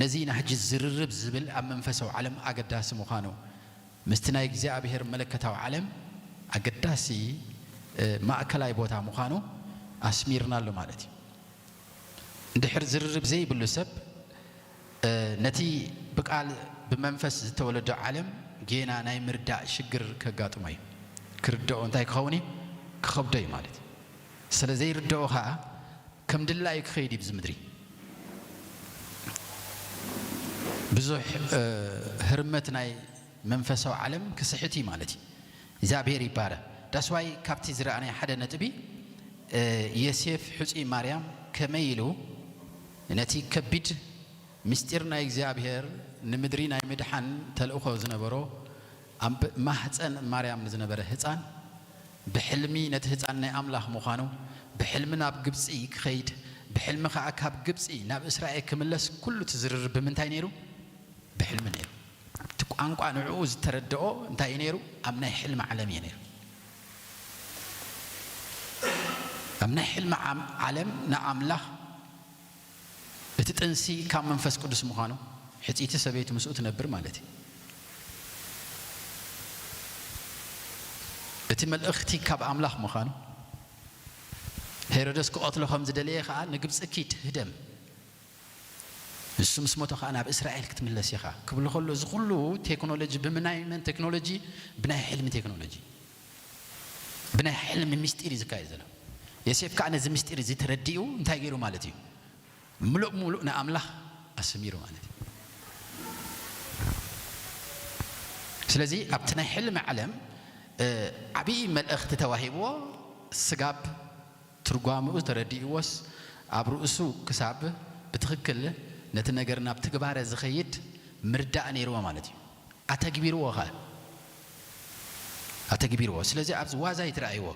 ነዚ ኢና ሕጂ ዝርርብ ዝብል ኣብ መንፈሳዊ ዓለም ኣገዳሲ ምዃኑ፣ ምስቲ ናይ እግዚኣብሔር መለኮታዊ ዓለም ኣገዳሲ፣ እ፣ ማእከላይ ቦታ ምዃኑ ኣስሚርናሉ ማለት እዩ። እንድሕር ዝርርብ ዘይብሉ ሰብ፣ እ፣ ነቲ ብቃል ብመንፈስ ዝተወለዶ ዓለም ጌና ናይ ምርዳእ ሽግር ከጋጥሞ እዩ። ክርድኦ እንታይ ክኸውን እዩ? ክኸብዶ እዩ ማለት እዩ። ስለ ዘይርድኦ ኸኣ ከም ድላዩ ክኸይድ እዩ ብዚ ምድሪ። ብዙሕ፣ እ፣ ህርመት ናይ መንፈሳዊ ዓለም ክስሕት እዩ ማለት እዩ። እግዚኣብሔር ይባረ። ዳስዋይ ካብቲ ዝረኣናይ ሓደ ነጥቢ፣ እ፣ ዮሴፍ ሕጹይ ማርያም ከመይ ኢሉ ነቲ ከቢድ ምስጢር ናይ እግዚኣብሔር ንምድሪ ናይ ምድሓን ተልእኾ ዝነበሮ ኣብ ማህፀን ማርያም ንዝነበረ ህፃን ብሕልሚ ነቲ ህፃን ናይ ኣምላኽ ምዃኑ፣ ብሕልሚ ናብ ግብፂ ክኸይድ፣ ብሕልሚ ኸዓ ካብ ግብፂ ናብ እስራኤል ክምለስ ኩሉ እቲ ዝርርብ ብምንታይ ነይሩ? ብሕልሚ ነይሩ። እቲ ቋንቋ ንዕኡ ዝተረድኦ እንታይ እዩ ነይሩ? ኣብ ናይ ሕልሚ ዓለም እዩ ነይሩ። ኣብ ናይ ሕልሚ ዓም-፣ ዓለም ንኣምላኽ እቲ ጥንሲ ካብ መንፈስ ቅዱስ ምዃኑ፣ ሕጽይቲ ሰበይቲ ምስኡ ትነብር ማለት እዩ። እቲ መልእኽቲ ካብ ኣምላኽ ምዃኑ፣ ሄሮደስ ክቐትሎ ከም ዝደለየ ኸኣ ንግብጺ ኪድ ህደም፣ ንሱ ምስ ሞተ ኸኣ ናብ እስራኤል ክትምለስ ኢኻ ክብሉ ከሎ፣ እዚ ኩሉ ቴክኖሎጂ ብምናይ መን ቴክኖሎጂ? ብናይ ሕልሚ ቴክኖሎጂ፣ ብናይ ሕልሚ ምስጢር እዩ ዝካየድ ዘሎ። ዮሴፍ ከኣ ነዚ ምስጢር እዚ ተረዲኡ እንታይ ገይሩ ማለት እዩ? ምሉእ ብምሉእ ንኣምላኽ ኣስሚሩ ማለት እዩ። ስለዚ ኣብቲ ናይ ሕልሚ ዓለም፣ እ፣ ዓብዪ መልእኽቲ ተዋሂብዎ፣ ስጋብ ትርጓሜኡ ተረዲእዎስ ኣብ ርእሱ ክሳብ ብትኽክል ነቲ ነገር ናብ ትግባረ ዝኸይድ ምርዳእ ነይርዎ ማለት እዩ። ኣተግቢርዎ ኸኣ። ኣተግቢርዎ። ስለዚ ኣብዚ ዋዛ ኣይትረኣይዎ።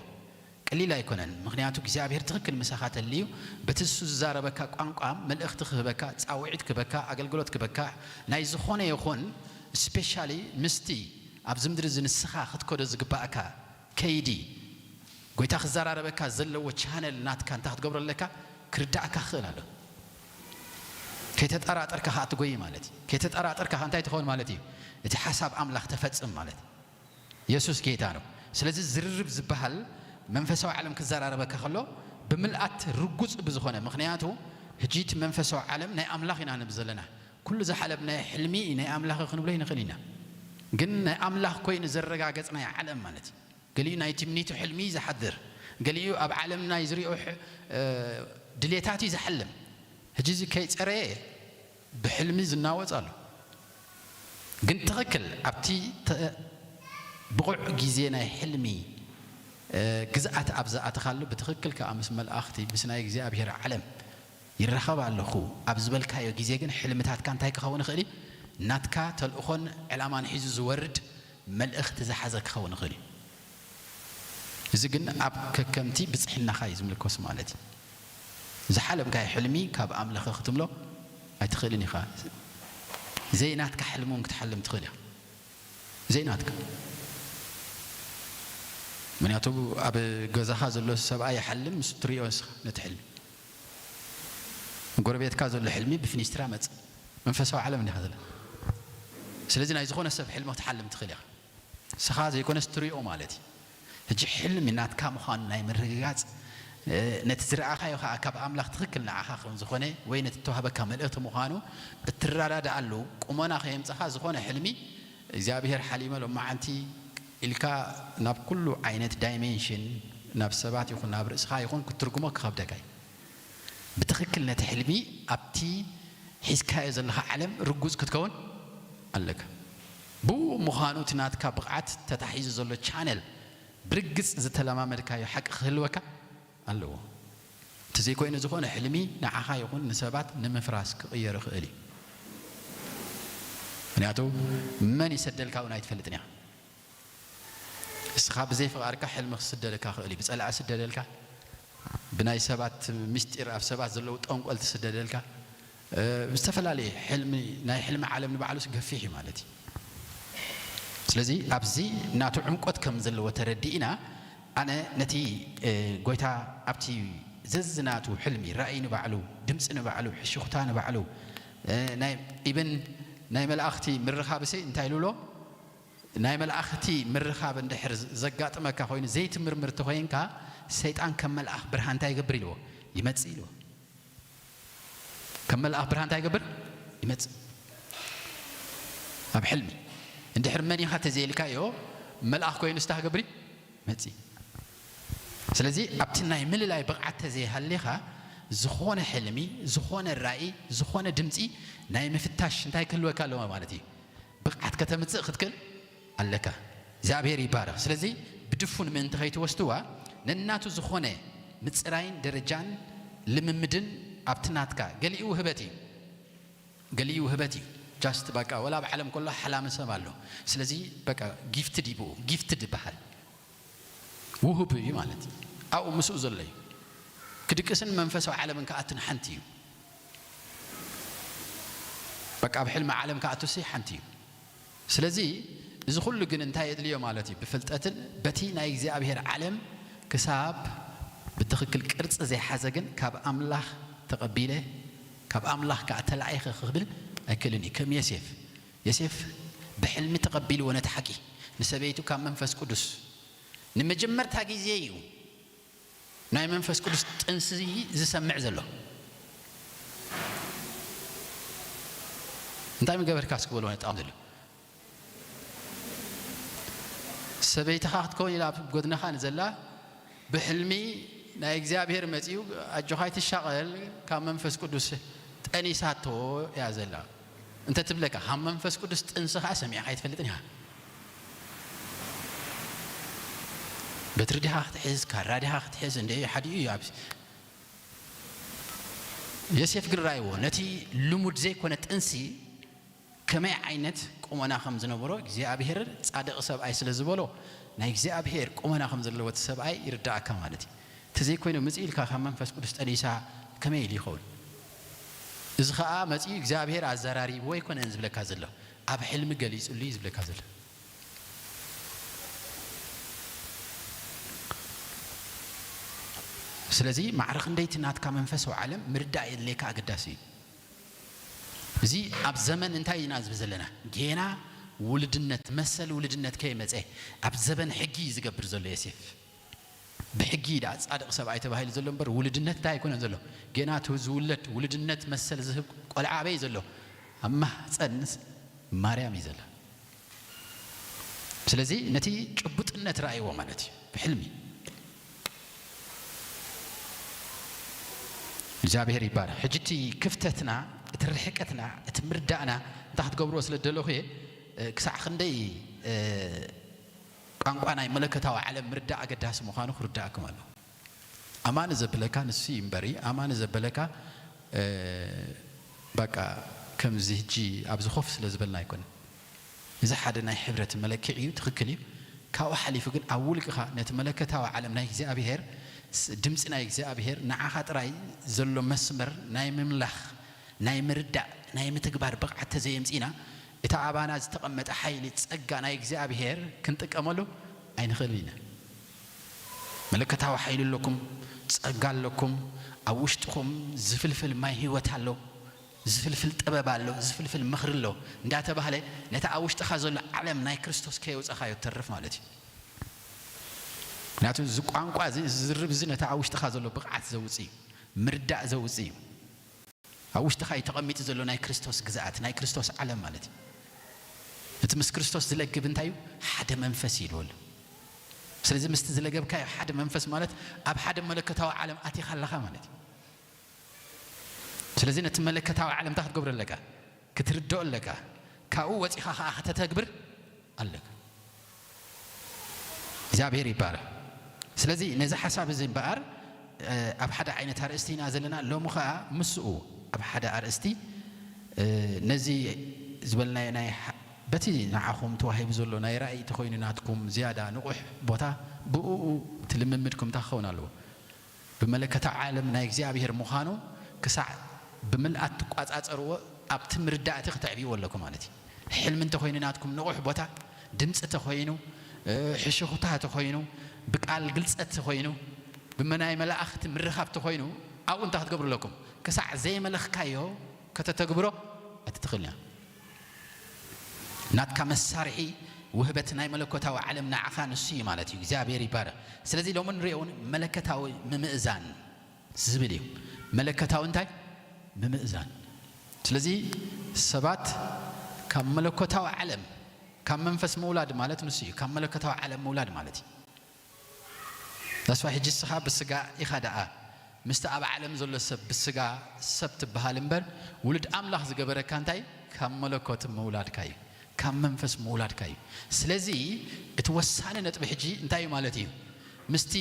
ቀሊል ኣይኮነን። ምኽንያቱ እግዚኣብሔር ትኽክል ምሳኻ ተልዩ፣ በቲ ንሱ ዝዛረበካ ቋንቋ መልእኽቲ ክህበካ፣ ጻውዒት ክህበካ፣ ኣገልግሎት ክህበካ፣ ናይ ዝኾነ ይኹን ስፔሻሊ ምስቲ ኣብዚ ምድሪ እዚ ንስኻ ክትከዶ ዝግባእካ ከይዲ፣ ጎይታ ክዘራረበካ ዘለዎ ቻነል ናትካ እንታይ ክትገብሮ ኣለካ? ክርዳእካ ክኽእል ኣሎ። ከይተጠራጠርካ ኸዓ ትጎይ ማለት እዩ። ከይተጠራጠርካ ኸዓ እንታይ ትኸውን ማለት እዩ? እቲ ሓሳብ ኣምላኽ ተፈጽም ማለት እዩ። የሱስ ጌታ ነው። ስለዚ ዝርርብ ዝበሃል መንፈሳዊ ዓለም ክዘራረበካ ከሎ ብምልኣት ርጉጽ ብዝኾነ፣ ምኽንያቱ ሕጂ እቲ መንፈሳዊ ዓለም ናይ ኣምላኽ ኢና ንብል ዘለና። ኩሉ ዝሓለብ ናይ ሕልሚ ናይ ኣምላኽ ክንብሎ ይንኽእል ኢና። ግን ናይ ኣምላኽ ኮይኑ ዘረጋገጽ ናይ ዓለም ማለት እዩ። ገሊኡ ናይ ትምኒቱ ሕልሚ እዩ ዝሓድር። ገሊኡ ኣብ ዓለም ናይ ዝሪኦ ሕ-፣ እ፣ ድሌታት እዩ ዝሓልም። ሕጂ እዚ ከይጸረየ ብሕልሚ ዝናወጽ ኣሎ። ግን ትኽክል ኣብቲ ተ-፣ ብቑዕ ግዜ ናይ ሕልሚ፣ እ፣ ግዝኣት ኣብ ዝኣተኻሉ ብትኽክል ከኣ ምስ መላእኽቲ፣ ምስ ናይ እግዚኣብሔር ዓለም ይራኸብ ኣለኹ ኣብ ዝበልካዮ ግዜ ግን ሕልምታትካ እንታይ ክኸውን ይኽእል እዩ? ናትካ ተልእኾን ዕላማን ሒዙ ዝወርድ መልእኽቲ ዝሓዘ ክኸውን ይኽእል እዩ። እዚ ግን ኣብ ከከምቲ ብጽሕናኻ እዩ ዝምልከስ ማለት እዩ። ዝሓለምካዮ ሕልሚ ካብ ኣምላኽ ክትምሎ ኣይትኽእልን ኢኻ። ዘይናትካ ሕልሚ እውን ክትሓልም ትኽእል ኢኻ። ዘይናትካ። ምኽንያቱ ኣብ ገዛኻ ዘሎ ሰብኣይ ይሓልም፣ ንሱ ትሪኦ ንስኻ ነቲ ሕልሚ። ጎረቤትካ ዘሎ ሕልሚ ብፍኒስትራ መጽእ። መንፈሳዊ ዓለም እንዲኻ ዘለና። ስለዚ ናይ ዝኾነ ሰብ ሕልሚ ክትሓልም ትኽእል ኢኻ። ንስኻ ዘይኮነስ ትሪኦ ማለት እዩ። ሕጂ ሕልሚ ናትካ ምዃኑ ናይ ምርግጋጽ፣ እ፣ ነቲ ዝረኣኻዮ ኸኣ ካብ ኣምላኽ ትኽክል ንዓኻ ከም ዝኾነ ወይ ነቲ እተዋህበካ መልእኽቲ ምዃኑ እትረዳድኣሉ ቁመና ከየምጻኻ ዝኾነ ሕልሚ እግዚኣብሔር ሓሊመ ሎማዓንቲ ኢልካ ናብ ኩሉ ዓይነት ዳይሜንሽን ናብ ሰባት ይኹን ናብ ርእስኻ ይኹን ክትትርጉሞ ክኸብደካ እዩ። ብትኽክል ነቲ ሕልሚ ኣብቲ ሒዝካዮ ዘለኻ ዓለም ርጉጽ ክትከውን ኣለካ። ብኡ ምዃኑ እቲ ናትካ ብቕዓት ተታሒዙ ዘሎ ቻነል ብርግጽ ዝተለማመድካዮ ሓቂ ክህልወካ ኣለዎ። እቲ ዘይኮይኑ ዝኾነ ሕልሚ ንዓኻ ይኹን ንሰባት ንምፍራስ ክቕየር ይኽእል እዩ። ምኽንያቱ መን ይሰደልካ እውን ኣይትፈልጥን ኢኻ። እስኻ ብዘይ ፍቓድካ ሕልሚ ክስደደካ ክእል እዩ። ብጸላኢ ስደደልካ፣ ብናይ ሰባት ምስጢር፣ ኣብ ሰባት ዘለዉ ጠንቆል ትስደደልካ፣ እ፣ ብዝተፈላለየ ሕልሚ፣ ናይ ሕልሚ ዓለም ንባዕሉስ ገፊሕ እዩ ማለት እዩ። ስለዚ ኣብዚ ናቱ ዕምቆት ከም ዘለዎ ተረዲእና፣ ኣነ ነቲ፣ እ፣ ጎይታ ኣብቲ ዘዝናቱ ሕልሚ፣ ራእይ ንባዕሉ፣ ድምጺ ንባዕሉ፣ ሕሹኽታ ንባዕሉ፣ እ፣ ናይ ኢብን ናይ መላእኽቲ ምርኻብሲ እንታይ ኢሉ ኣሎ? ናይ መላእኽቲ ምርኻብ እንድሕር ዘጋጥመካ ኮይኑ ዘይትምርምር ተኾይንካ፣ ሰይጣን ከም መልኣኽ ብርሃን እንታይ ይገብር ኢልዎ? ይመጽእ ኢልዎ። ከም መልኣኽ ብርሃን እንታይ ይገብር? ይመጽእ። ኣብ ሕልሚ እንድሕር መን ኢኻ ተዘይልካዮ፣ መልኣኽ ኮይኑ ስታ ክገብር መጺ። ስለዚ ኣብቲ ናይ ምልላይ ብቕዓት ተዘይሃሊኻ፣ ዝኾነ ሕልሚ፣ ዝኾነ ራእይ፣ ዝኾነ ድምጺ ናይ ምፍታሽ እንታይ ክህልወካ ኣለዎ ማለት እዩ? ብቕዓት ከተምጽእ ክትክእል ኣለካ። እግዚኣብሔር ይባረኽ። ስለዚ ብድፉን ምእንቲ ከይትወስድዋ፣ ነናቱ ዝኾነ ምጽራይን ደረጃን ልምምድን ኣብቲ ናትካ፣ ገሊኡ ውህበት እዩ፣ ገሊኡ ውህበት እዩ። ጃስት በቃ፣ ወላ ኣብ ዓለም ከሎ ሓላሚ ሰብ ኣሎ። ስለዚ በቃ ጊፍትድ ይብኡ፣ ጊፍትድ ይበሃል። ውሁብ እዩ ማለት እዩ። ኣብኡ ምስኡ ዘሎ እዩ። ክድቅስን መንፈሳዊ ዓለምን ክኣቱን ሓንቲ እዩ። በቃ ኣብ ሕልሚ ዓለም ክኣቱሲ ሓንቲ እዩ። ስለዚ እዚ ኩሉ ግን እንታይ የድልዮ ማለት እዩ? ብፍልጠትን በቲ ናይ እግዚኣብሔር ዓለም ክሳብ ብትኽክል ቅርጺ ዘይሓዘ ግን ካብ ኣምላኽ ተቐቢለ፣ ካብ ኣምላኽ ከኣ ተላኢኸ ክብል ኣይክእልን እዩ። ከም ዮሴፍ፣ ዮሴፍ ብሕልሚ ተቐቢልዎ ነቲ ሓቂ፣ ንሰበይቱ ካብ መንፈስ ቅዱስ ንመጀመርታ ግዜ እዩ ናይ መንፈስ ቅዱስ ጥንሲ ዝሰምዕ ዘሎ። እንታይ ምገበርካ እስኪ በሎ ነጣም ዘሎ። ሰበይትኻ ክትከውን ኢላ ኣብ ጎድንኻ ንዘላ ብሕልሚ ናይ እግዚኣብሔር መጺኡ፣ ኣጆኻ ኣይትሻቐል፣ ካብ መንፈስ ቅዱስ ጠኒሳቶ እያ ዘላ። እንተ ትብለካ፣ ካብ መንፈስ ቅዱስ ጥንሲ ኸዓ ሰሚዕኻ ኣይትፈልጥን ኢኻ። በትሪ ዲኻ ክትሕዝ፣ ካራ ዲኻ ክትሕዝ፣ እንደ ሓዲኡ እዩ። ኣብ ዮሴፍ ግን ራእይዎ፣ ነቲ ልሙድ ዘይኮነ ጥንሲ ከመይ ዓይነት ቁመና ከም ዝነበሮ እግዚኣብሔር ጻድቕ ሰብኣይ ስለ ዝበሎ፣ ናይ እግዚኣብሔር ቁመና ከም ዘለዎ እቲ ሰብኣይ ይርዳእካ ማለት እዩ። እንተዘይኮይኑ፣ ምጽእ ኢልካ ካብ መንፈስ ቅዱስ ጠኒሳ ከመይ ኢሉ ይኸውን? እዚ ኸኣ መጺኡ እግዚኣብሔር ኣዘራሪብዎ ኣይኮነን ዝብለካ ዘሎ፣ ኣብ ሕልሚ ገሊጹሉ እዩ ዝብለካ ዘሎ። ስለዚ ማዕረ ክንደይቲ ናትካ መንፈሳዊ ዓለም ምርዳእ የድልየካ፣ ኣገዳሲ እዩ። እዚ ኣብ ዘመን እንታይ ኢና ዝብል ዘለና? ጌና ውልድነት፣ መሰል ውልድነት ከይመጸ ኣብ ዘበን ሕጊ እዩ ዝገብር ዘሎ ዮሴፍ። ብሕጊ ደኣ ጻድቕ ሰብኣይ ተባሂሉ ዘሎ እምበር፣ ውልድነት እንታይ ኣይኮነን ዘሎ። ጌና እቲ ዝውለድ ውልድነት መሰል ዝህብ ቆልዓ ኣበይ ዘሎ? ኣብ ማህጸንስ ማርያም እዩ ዘላ። ስለዚ ነቲ ጭቡጥነት ረኣይዎ ማለት እዩ ብሕልሚ። እግዚኣብሔር ይባረክ። ሕጂ እቲ ክፍተትና፣ እቲ ርሕቀትና፣ እቲ ምርዳእና እንታይ ክትገብርዎ ስለ ዝደለኹ እየ፣ እ፣ ክሳዕ ክንደይ፣ እ፣ ቋንቋ ናይ መለኮታዊ ዓለም ምርዳእ ኣገዳሲ ምዃኑ ክርዳእኩም ኣለዎ። ኣማኒ ዘብለካ ንሱ እዩ እምበሪ፣ ኣማኒ ዘበለካ፣ እ፣ በቃ ከምዚ ሕጂ ኣብዚ ኮፍ ስለ ዝበልና ኣይኮነን። እዚ ሓደ ናይ ሕብረት መለክዒ እዩ፣ ትኽክል እዩ። ካብኡ ሓሊፉ ግን ኣብ ውልቅኻ ነቲ መለኮታዊ ዓለም ናይ እግዚኣብሔር፣ ስ-፣ ድምፂ ናይ እግዚኣብሔር ንዓኻ ጥራይ ዘሎ መስመር ናይ ምምላኽ፣ ናይ ምርዳእ፣ ናይ ምትግባር ብቕዓት ተዘየምፂእና፣ እቲ ኣባና ዝተቐመጠ ሓይሊ፣ ጸጋ ናይ እግዚኣብሔር ክንጥቀመሉ ኣይንኽእልን ኢና። መለኮታዊ ሓይሊ ኣለኩም፣ ጸጋ ኣለኩም፣ ኣብ ውሽጥኹም ዝፍልፍል ማይ ህይወት ኣሎ፣ ዝፍልፍል ጥበብ ኣሎ፣ ዝፍልፍል ምኽሪ ኣሎ እንዳተባህለ፣ ነቲ ኣብ ውሽጥኻ ዘሎ ዓለም ናይ ክርስቶስ ከየውጻኻዮ ትተርፍ ማለት እዩ። ምክንያቱ እዚ ቋንቋ እዚ፣ እዚ ዝርብ እዚ ነቲ ኣብ ውሽጥኻ ዘሎ ብቕዓት ዘውጽእ እዩ፣ ምርዳእ ዘውጽእ እዩ። ኣብ ውሽጥኻ እዩ ተቐሚጡ ዘሎ ናይ ክርስቶስ ግዝኣት፣ ናይ ክርስቶስ ዓለም ማለት እዩ። እቲ ምስ ክርስቶስ ዝለግብ እንታይ እዩ? ሓደ መንፈስ እዩ ይበሉ። ስለዚ ምስቲ ዝለገብካዮ ሓደ መንፈስ ማለት ኣብ ሓደ መለኮታዊ ዓለም ኣቲኻ ኣለኻ ማለት እዩ። ስለዚ ነቲ መለኮታዊ ዓለም እንታይ ክትገብሮ ኣለካ? ክትርድኦ ኣለካ። ካብኡ ወጺኻ ኸኣ ከተተግብር ኣለካ። እግዚኣብሔር ይባረክ። ስለዚ ነዚ ሓሳብ እዚ እምበኣር፣ እ፣ ኣብ ሓደ ዓይነት ኣርእስቲ ኢና ዘለና። ሎሚ ኸኣ ምስኡ ኣብ ሓደ ኣርእስቲ፣ እ፣ ነዚ ዝበልናዮ ናይ ሓ-፣ በቲ ንዓኹም ተዋሂቡ ዘሎ ናይ ራእይ ተኾይኑ ናትኩም ዝያዳ ንቑሕ ቦታ ብእኡ እቲ ልምምድኩም እንታይ ክኸውን ኣለዎ? ብመለከታዊ ዓለም ናይ እግዚኣብሔር ምዃኑ ክሳዕ ብምልኣት ትቋጻጸርዎ ኣብቲ ምርዳእቲ ክተዕብይዎ ኣለኩም ማለት እዩ። ሕልሚ እንተኾይኑ ናትኩም ንቑሕ ቦታ፣ ድምፂ ተኾይኑ፣ እ፣ ሕሽኹታ ተኾይኑ፣ ብቃል ግልጸት ተኾይኑ፣ ብመናይ መላእኽቲ ምርኻብ ተኾይኑ፣ ኣብኡ እንታይ ክትገብሩ ኣለኩም? ክሳዕ ዘይመለኽካዮ ከተተግብሮ ኣይትትኽእልን እያ። ናትካ መሳርሒ ውህበት ናይ መለኮታዊ ዓለም ንዓኻ ንሱ እዩ ማለት እዩ። እግዚኣብሔር ይባረኽ። ስለዚ ሎሚ ንሪኦ እውን መለኮታዊ ምምእዛን ዝብል እዩ። መለኮታዊ እንታይ? ምምእዛን። ስለዚ ሰባት ካብ መለኮታዊ ዓለም፣ ካብ መንፈስ ምውላድ ማለት ንሱ እዩ። ካብ መለኮታዊ ዓለም ምውላድ ማለት እዩ። ዳስዋ ሕጂ እስኻ ብስጋ ኢኻ ደኣ ምስቲ ኣብ ዓለም ዘሎ ሰብ ብስጋ ሰብ ትበሃል እምበር፣ ውሉድ ኣምላኽ ዝገበረካ እንታይ? ካብ መለኮት ምውላድካ እዩ፣ ካብ መንፈስ ምውላድካ እዩ። ስለዚ እቲ ወሳኒ ነጥቢ ሕጂ እንታይ እዩ ማለት እዩ? ምስቲ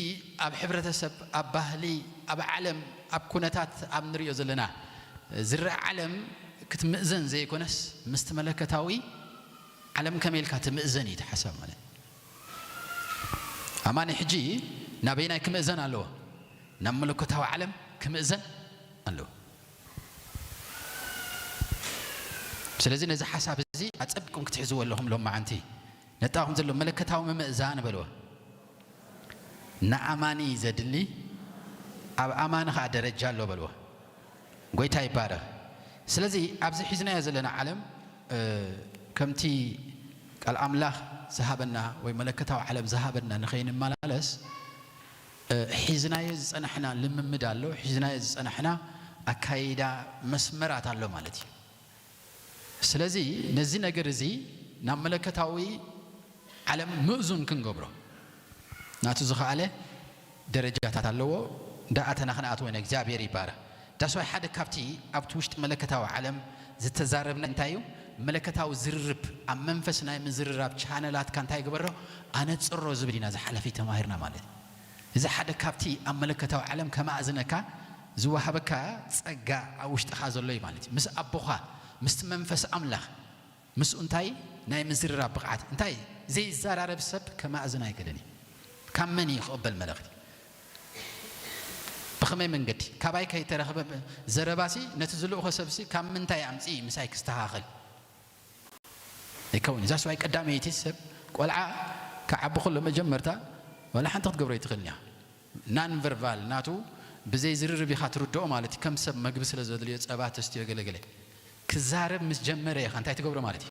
ኣብ ሕብረተሰብ፣ ኣብ ባህሊ፣ ኣብ ዓለም፣ ኣብ ኩነታት ኣብ ንሪኦ ዘለና ዝረአ ዓለም ክትምእዘን ዘይኮነስ፣ ምስቲ መለኮታዊ ዓለም ከመይ ኢልካ ትምእዘን እዩ እቲ ሓሳብ ማለት። ኣማኒ ሕጂ ናበይናይ ክምእዘን ኣለዎ? ናብ መለኮታዊ ዓለም ክምእዘን ኣለዎ። ስለዚ ነዚ ሓሳብ እዚ ኣጸቢቕኩም ክትሕዝዎ ኣለኹም። ሎማዓንቲ ነጣኹም ዘሎ መለኮታዊ ምምእዛን በልዎ። ንኣማኒ ዘድሊ ኣብ ኣማኒ ኸኣ ደረጃ ኣሎ በልዎ። ጎይታ ይባረኽ። ስለዚ ኣብዚ ሒዝናዮ ዘለና ዓለም፣ እ፣ ከምቲ ቃል ኣምላኽ ዝሃበና ወይ መለኮታዊ ዓለም ዝሃበና ንኸይንመላለስ፣ እ፣ ሒዝናዮ ዝጸናሕና ልምምድ ኣሎ፣ ሒዝናዮ ዝጸናሕና ኣካይዳ መስመራት ኣሎ ማለት እዩ። ስለዚ ነዚ ነገር እዚ ናብ መለኮታዊ ዓለም ምእዙን ክንገብሮ ናቱ ዝኸኣለ ደረጃታት ኣለዎ። እንዳኣተና ክንኣትዎ ኢና። እግዚኣብሔር ይባረኽ። ዳስዋይ ሓደ ካብቲ ኣብቲ ውሽጢ መለኮታዊ ዓለም ዝተዛረብና እንታይ እዩ? መለኮታዊ ዝርርብ፣ ኣብ መንፈስ ናይ ምዝርራብ ቻነላትካ እንታይ ግበሮ? ኣነጽሮ ዝብል ኢና ዝሓለፈ ተማሂርና ማለት እዩ። እዚ ሓደ ካብቲ ኣብ መለኮታዊ ዓለም ከማእዝነካ ዝወሃበካ ጸጋ ኣብ ውሽጥኻ ዘሎ እዩ ማለት እዩ። ምስ ኣቦኻ፣ ምስቲ መንፈስ ኣምላኽ፣ ምስኡ እንታይ ናይ ምዝርራብ ብቕዓት፣ እንታይ ዘይዘራረብ ሰብ ከማእዝን ኣይክእልን እዩ። ካብ መን እዩ ክቕበል መልእኽቲ? ብኸመይ መንገዲ? ካባይ ከይተረኽበ ዘረባሲ ነቲ ዝልእኾ ሰብሲ ካብ ምንታይ ኣምጽኢ ምሳይ ክስተኻኸል? ይከውን። እዛ ሰብኣይ ቀዳመይቲ ሰብ ቆልዓ ክዓቢ ከሎ መጀመርታ ዋላ ሓንቲ ክትገብሮ ኣይትኽእልን እያ። ናን ቨርባል ናቱ ብዘይ ዝርርብ ኢኻ ትርድኦ ማለት እዩ። ከም ሰብ መግቢ ስለ ዘድልዮ ጸባ ተስትዮ ገለ ገለ ክዛረብ ምስ ጀመረ ኢኻ እንታይ ትገብሮ ማለት እዩ?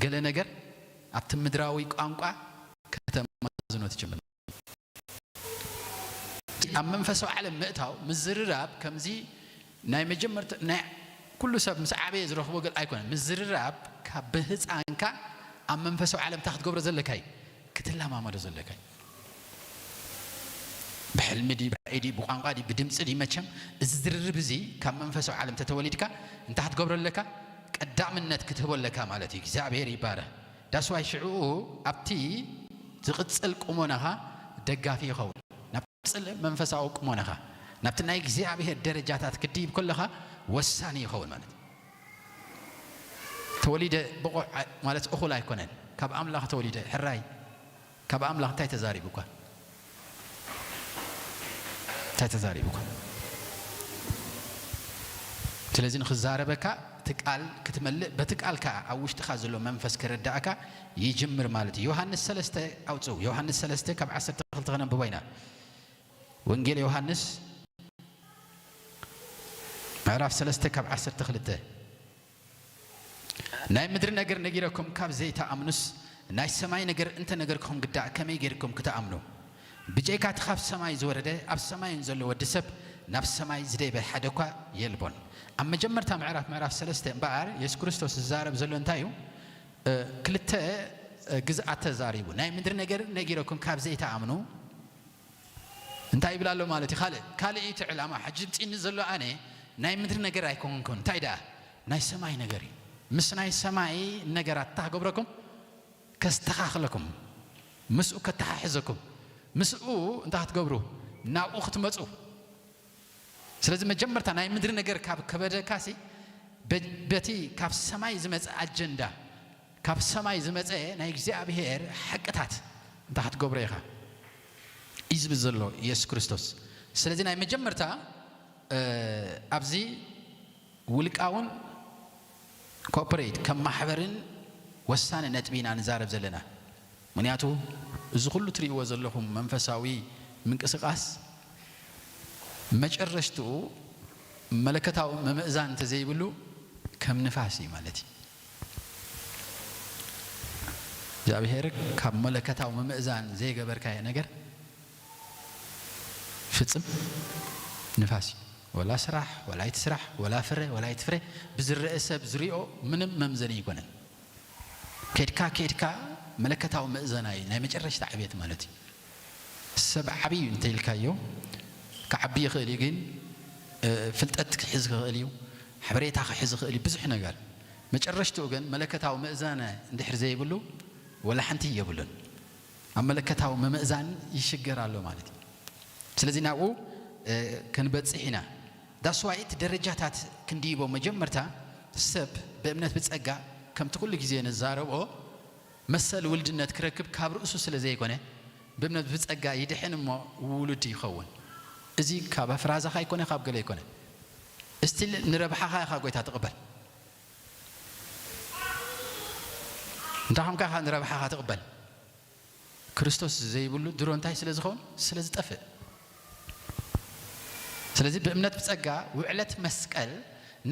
ገለ ነገር ኣብቲ ምድራዊ ቋንቋ ከተማዝኖ ትጅምር። ኣብ መንፈሳዊ ዓለም ምእታው፣ ምዝርራብ ከምዚ ናይ መጀመርታ ናይ ኩሉ ሰብ ምስ ዓበየ ዝረኽቦ ገል ኣይኮነን። ምዝርራብ ካብ ብህፃንካ ኣብ መንፈሳዊ ዓለም እንታይ ክትገብሮ ዘለካ እዩ? ክትለማመዶ ዘለካ እዩ። ብሕልሚ ድዩ፣ ብራእይ ድዩ፣ ብቋንቋ ድዩ፣ ብድምፂ ድዩ? መቸም እዚ ዝርርብ እዚ ካብ መንፈሳዊ ዓለም ተተወሊድካ እንታይ ክትገብሮ ኣለካ? ቀዳምነት ክትህቦ ኣለካ ማለት እዩ። እግዚኣብሔር ይባረኽ። ዳስዋይ ሽዕኡ ኣብቲ ዝቕጽል ቁመናኻ ደጋፊ ይኸውን። ናብ ዝቕጽል መንፈሳዊ ቁመናኻ፣ ናብቲ ናይ እግዚኣብሔር ደረጃታት ክድይብ ከለኻ ወሳኒ ይኸውን ማለት እዩ። ተወሊደ ብቑዕ ኣ-፣ ማለት እኹል ኣይኮነን። ካብ ኣምላኽ ተወሊደ ሕራይ፣ ካብ ኣምላኽ እንታይ ተዛሪቡኳ? እንታይ ተዛሪቡኳ? ስለዚ ንኽዛረበካ እቲ ቃል ክትመልእ፣ በቲ ቃል ከኣ ኣብ ውሽጥኻ ዘሎ መንፈስ ክርዳእካ ይጅምር ማለት እዩ። ዮሃንስ ሰለስተ ኣውጽኡ። ዮሃንስ ሰለስተ ካብ ዓሰርተ ክልተ ከነንብቦ ኢና። ወንጌል ዮሃንስ ምዕራፍ ሰለስተ ካብ ዓሰርተ ክልተ። ናይ ምድሪ ነገር ነጊረኩም ካብ ዘይትኣምኑስ፣ ናይ ሰማይ ነገር እንተነገርኩኹም ግዳ ከመይ ጌርኩም ክትኣምኑ? ብጀካ እቲ ካብ ሰማይ ዝወረደ፣ ኣብ ሰማይ እውን ዘሎ ወዲ ሰብ፣ ናብ ሰማይ ዝደይበ ሓደ እኳ የልቦን። ኣብ መጀመርታ ምዕራፍ፣ ምዕራፍ ሰለስተ እምበኣር፣ የሱስ ክርስቶስ ዝዛረብ ዘሎ እንታይ እዩ? እ፣ ክልተ፣ እ፣ ግዝኣት ተዛሪቡ። ናይ ምድሪ ነገር ነጊረኩም ካብ ዘይትኣምኑ፣ እንታይ ይብል ኣሎ ማለት እዩ? ካልእ፣ ካልእ እዩ እቲ ዕላማ። ሕጂ ዝምጽእኒ ዘሎ ኣነ ናይ ምድሪ ነገር ኣይኮንኩን። እንታይ ደኣ? ናይ ሰማይ ነገር እዩ። ምስ ናይ ሰማይ ነገራት እንታይ ክገብረኩም? ከስተኻኽለኩም፣ ምስኡ ከተሓሕዘኩም፣ ምስኡ እንታይ ክትገብሩ? ናብኡ ክትመጹ። ስለዚ መጀመርታ ናይ ምድሪ ነገር ካብ ከበደካሲ፣ በ-፣ በቲ ካብ ሰማይ ዝመጸ ኣጀንዳ፣ ካብ ሰማይ ዝመጸ ናይ እግዚኣብሔር ሓቅታት እንታይ ክትገብሮ ኢኻ እዩ ዝብል ዘሎ የሱስ ክርስቶስ። ስለዚ ናይ መጀመርታ፣ እ፣ ኣብዚ ውልቃውን ኮርፖሬት ከም ማሕበርን ወሳኒ ነጥቢ ኢና ንዛረብ ዘለና። ምኽንያቱ እዚ ኩሉ ትርእይዎ ዘለኹም መንፈሳዊ ምንቅስቓስ መጨረሽትኡ መለኮታዊ ምምእዛን እንተዘይብሉ ከም ንፋስ እዩ ማለት እዩ። እግዚኣብሔር ካብ መለከታዊ ምምእዛን ዘይገበርካዮ ነገር ፍጽም ንፋስ እዩ። ወላ ስራሕ፣ ወላ ኣይትስራሕ፣ ወላ ፍረ፣ ወላ ኣይትፍረ፣ ብዝረአ ሰብ ዝሪኦ ምንም መምዘኒ ኣይኮነን። ከድካ ከድካ መለከታዊ ምእዘና እዩ ናይ መጨረሽታ ዕቤት ማለት እዩ። ሰብ ዓብዪ እዩ እንተኢልካዮ ክዓቢ ይኽእል እዩ፣ ግን ፍልጠት ክሕዝ ክኽእል እዩ፣ ሓበሬታ ክሕዝ ይኽእል እዩ፣ ብዙሕ ነገር። መጨረሽትኡ ግን መለከታዊ ምእዛነ እንድሕር ዘይብሉ ወላ ሓንቲ የብሉን። ኣብ መለከታዊ ምምእዛን ይሽገር ኣሎ ማለት እዩ። ስለዚ ናብኡ ክንበጽሕ ኢና። ዳስዋይ እቲ ደረጃታት ክንድይቦ መጀመርታ ሰብ ብእምነት ብጸጋ ከምቲ ኩሉ ግዜ ንዛረቦ መሰል ውልድነት ክረክብ ካብ ርእሱ ስለ ዘይኮነ ብእምነት ብጸጋ ይድሕን እሞ ውሉድ ይኸውን። እዚ ካብ ኣፍራዛኻ ኣይኮነ ካብ ገለ ኣይኮነ። እስቲል ንረብሓኻ ኢኻ ጎይታ ትቕበል። እንታይ ከምካ ኢኻ ንረብሓኻ ትቕበል? ክርስቶስ ዘይብሉ ድሮ እንታይ ስለ ዝኸውን? ስለ ዝጠፍእ። ስለዚ ብእምነት ብጸጋ ውዕለት መስቀል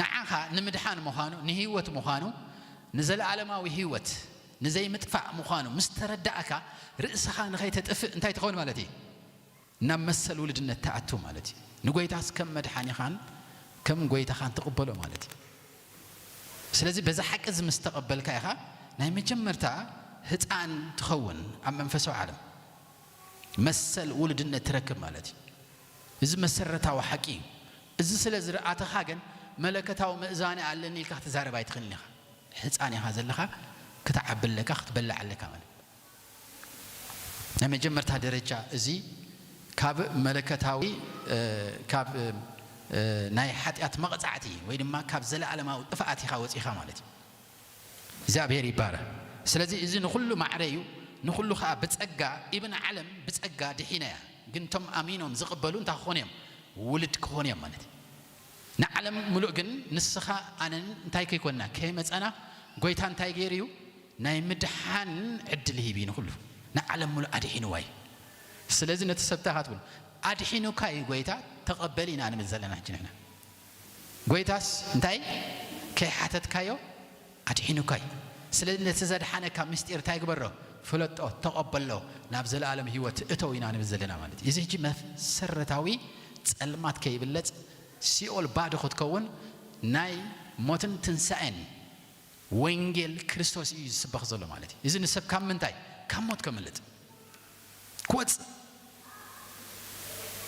ንዓኻ ንምድሓን ምዃኑ፣ ንህይወት ምዃኑ፣ ንዘለኣለማዊ ህይወት ንዘይምጥፋእ ምዃኑ ምስ ተረዳእካ ርእስኻ ንኸይተጥፍእ እንታይ ትኸውን ማለት እዩ? ናብ መሰል ውልድነት ትኣቱ ማለት እዩ። ንጎይታስ ከም መድሓኒኻን ከም ጎይታኻን ትቕበሎ ማለት እዩ። ስለዚ በዛ ሓቂ እዚ ምስ ተቐበልካ ኢኻ ናይ መጀመርታ ህፃን ትኸውን ኣብ መንፈሳዊ ዓለም መሰል ውልድነት ትረክብ ማለት እዩ። እዚ መሰረታዊ ሓቂ እዩ። እዚ ስለ ዝረኣተኻ ግን መለከታዊ ምእዛነ ኣለኒ ኢልካ ክትዛረብ ኣይትኽእልን ኢኻ። ህፃን ኢኻ ዘለኻ፣ ክትዓቢ ኣለካ፣ ክትበልዕ ኣለካ ማለት ናይ መጀመርታ ደረጃ እዚ ካብ መለከታዊ ካብ ናይ ሓጢኣት መቕጻዕቲ ወይ ድማ ካብ ዘለኣለማዊ ጥፍኣት ኢኻ ወፂኻ ማለት እዩ። እግዚኣብሔር ይባረ። ስለዚ እዚ ንኩሉ ማዕረ እዩ፣ ንኩሉ ከዓ ብፀጋ ኢብን ዓለም ብፀጋ ድሒና እያ። ግን እቶም ኣሚኖም ዝቕበሉ እንታይ ክኾኑ እዮም? ውልድ ክኾኑ እዮም ማለት እዩ። ንዓለም ምሉእ ግን ንስኻ ኣነን እንታይ ከይኮንና ከይመፀና ጎይታ እንታይ ገይሩ እዩ? ናይ ምድሓን ዕድል ሂብ እዩ ንኹሉ። ንዓለም ሙሉእ ኣድሒንዋ እዩ። ስለዚ ነቲ ሰብ እንታይ ኢኻ ትብሎ? ኣድሒኑካ እዩ ጎይታ፣ ተቐበል ኢና ንብል ዘለና ሕጂ ንሕና። ጎይታስ እንታይ? ከይሓተትካዮ ኣድሒኑካ እዩ። ስለዚ ነቲ ዘድሓነካ ምስጢር እንታይ ግበሮ? ፍለጦ፣ ተቐበሎ፣ ናብ ዘለኣለም ህይወት እተው ኢና ንብል ዘለና ማለት እዩ። እዚ ሕጂ መሰረታዊ ጸልማት ከይብለጽ ሲኦል ባዶ ክትከውን ናይ ሞትን ትንሳኤን ወንጌል ክርስቶስ እዩ ዝስበኽ ዘሎ ማለት እዩ። እዚ ንሰብ ካብ ምንታይ? ካብ ሞት ከምልጥ ክወፅእ።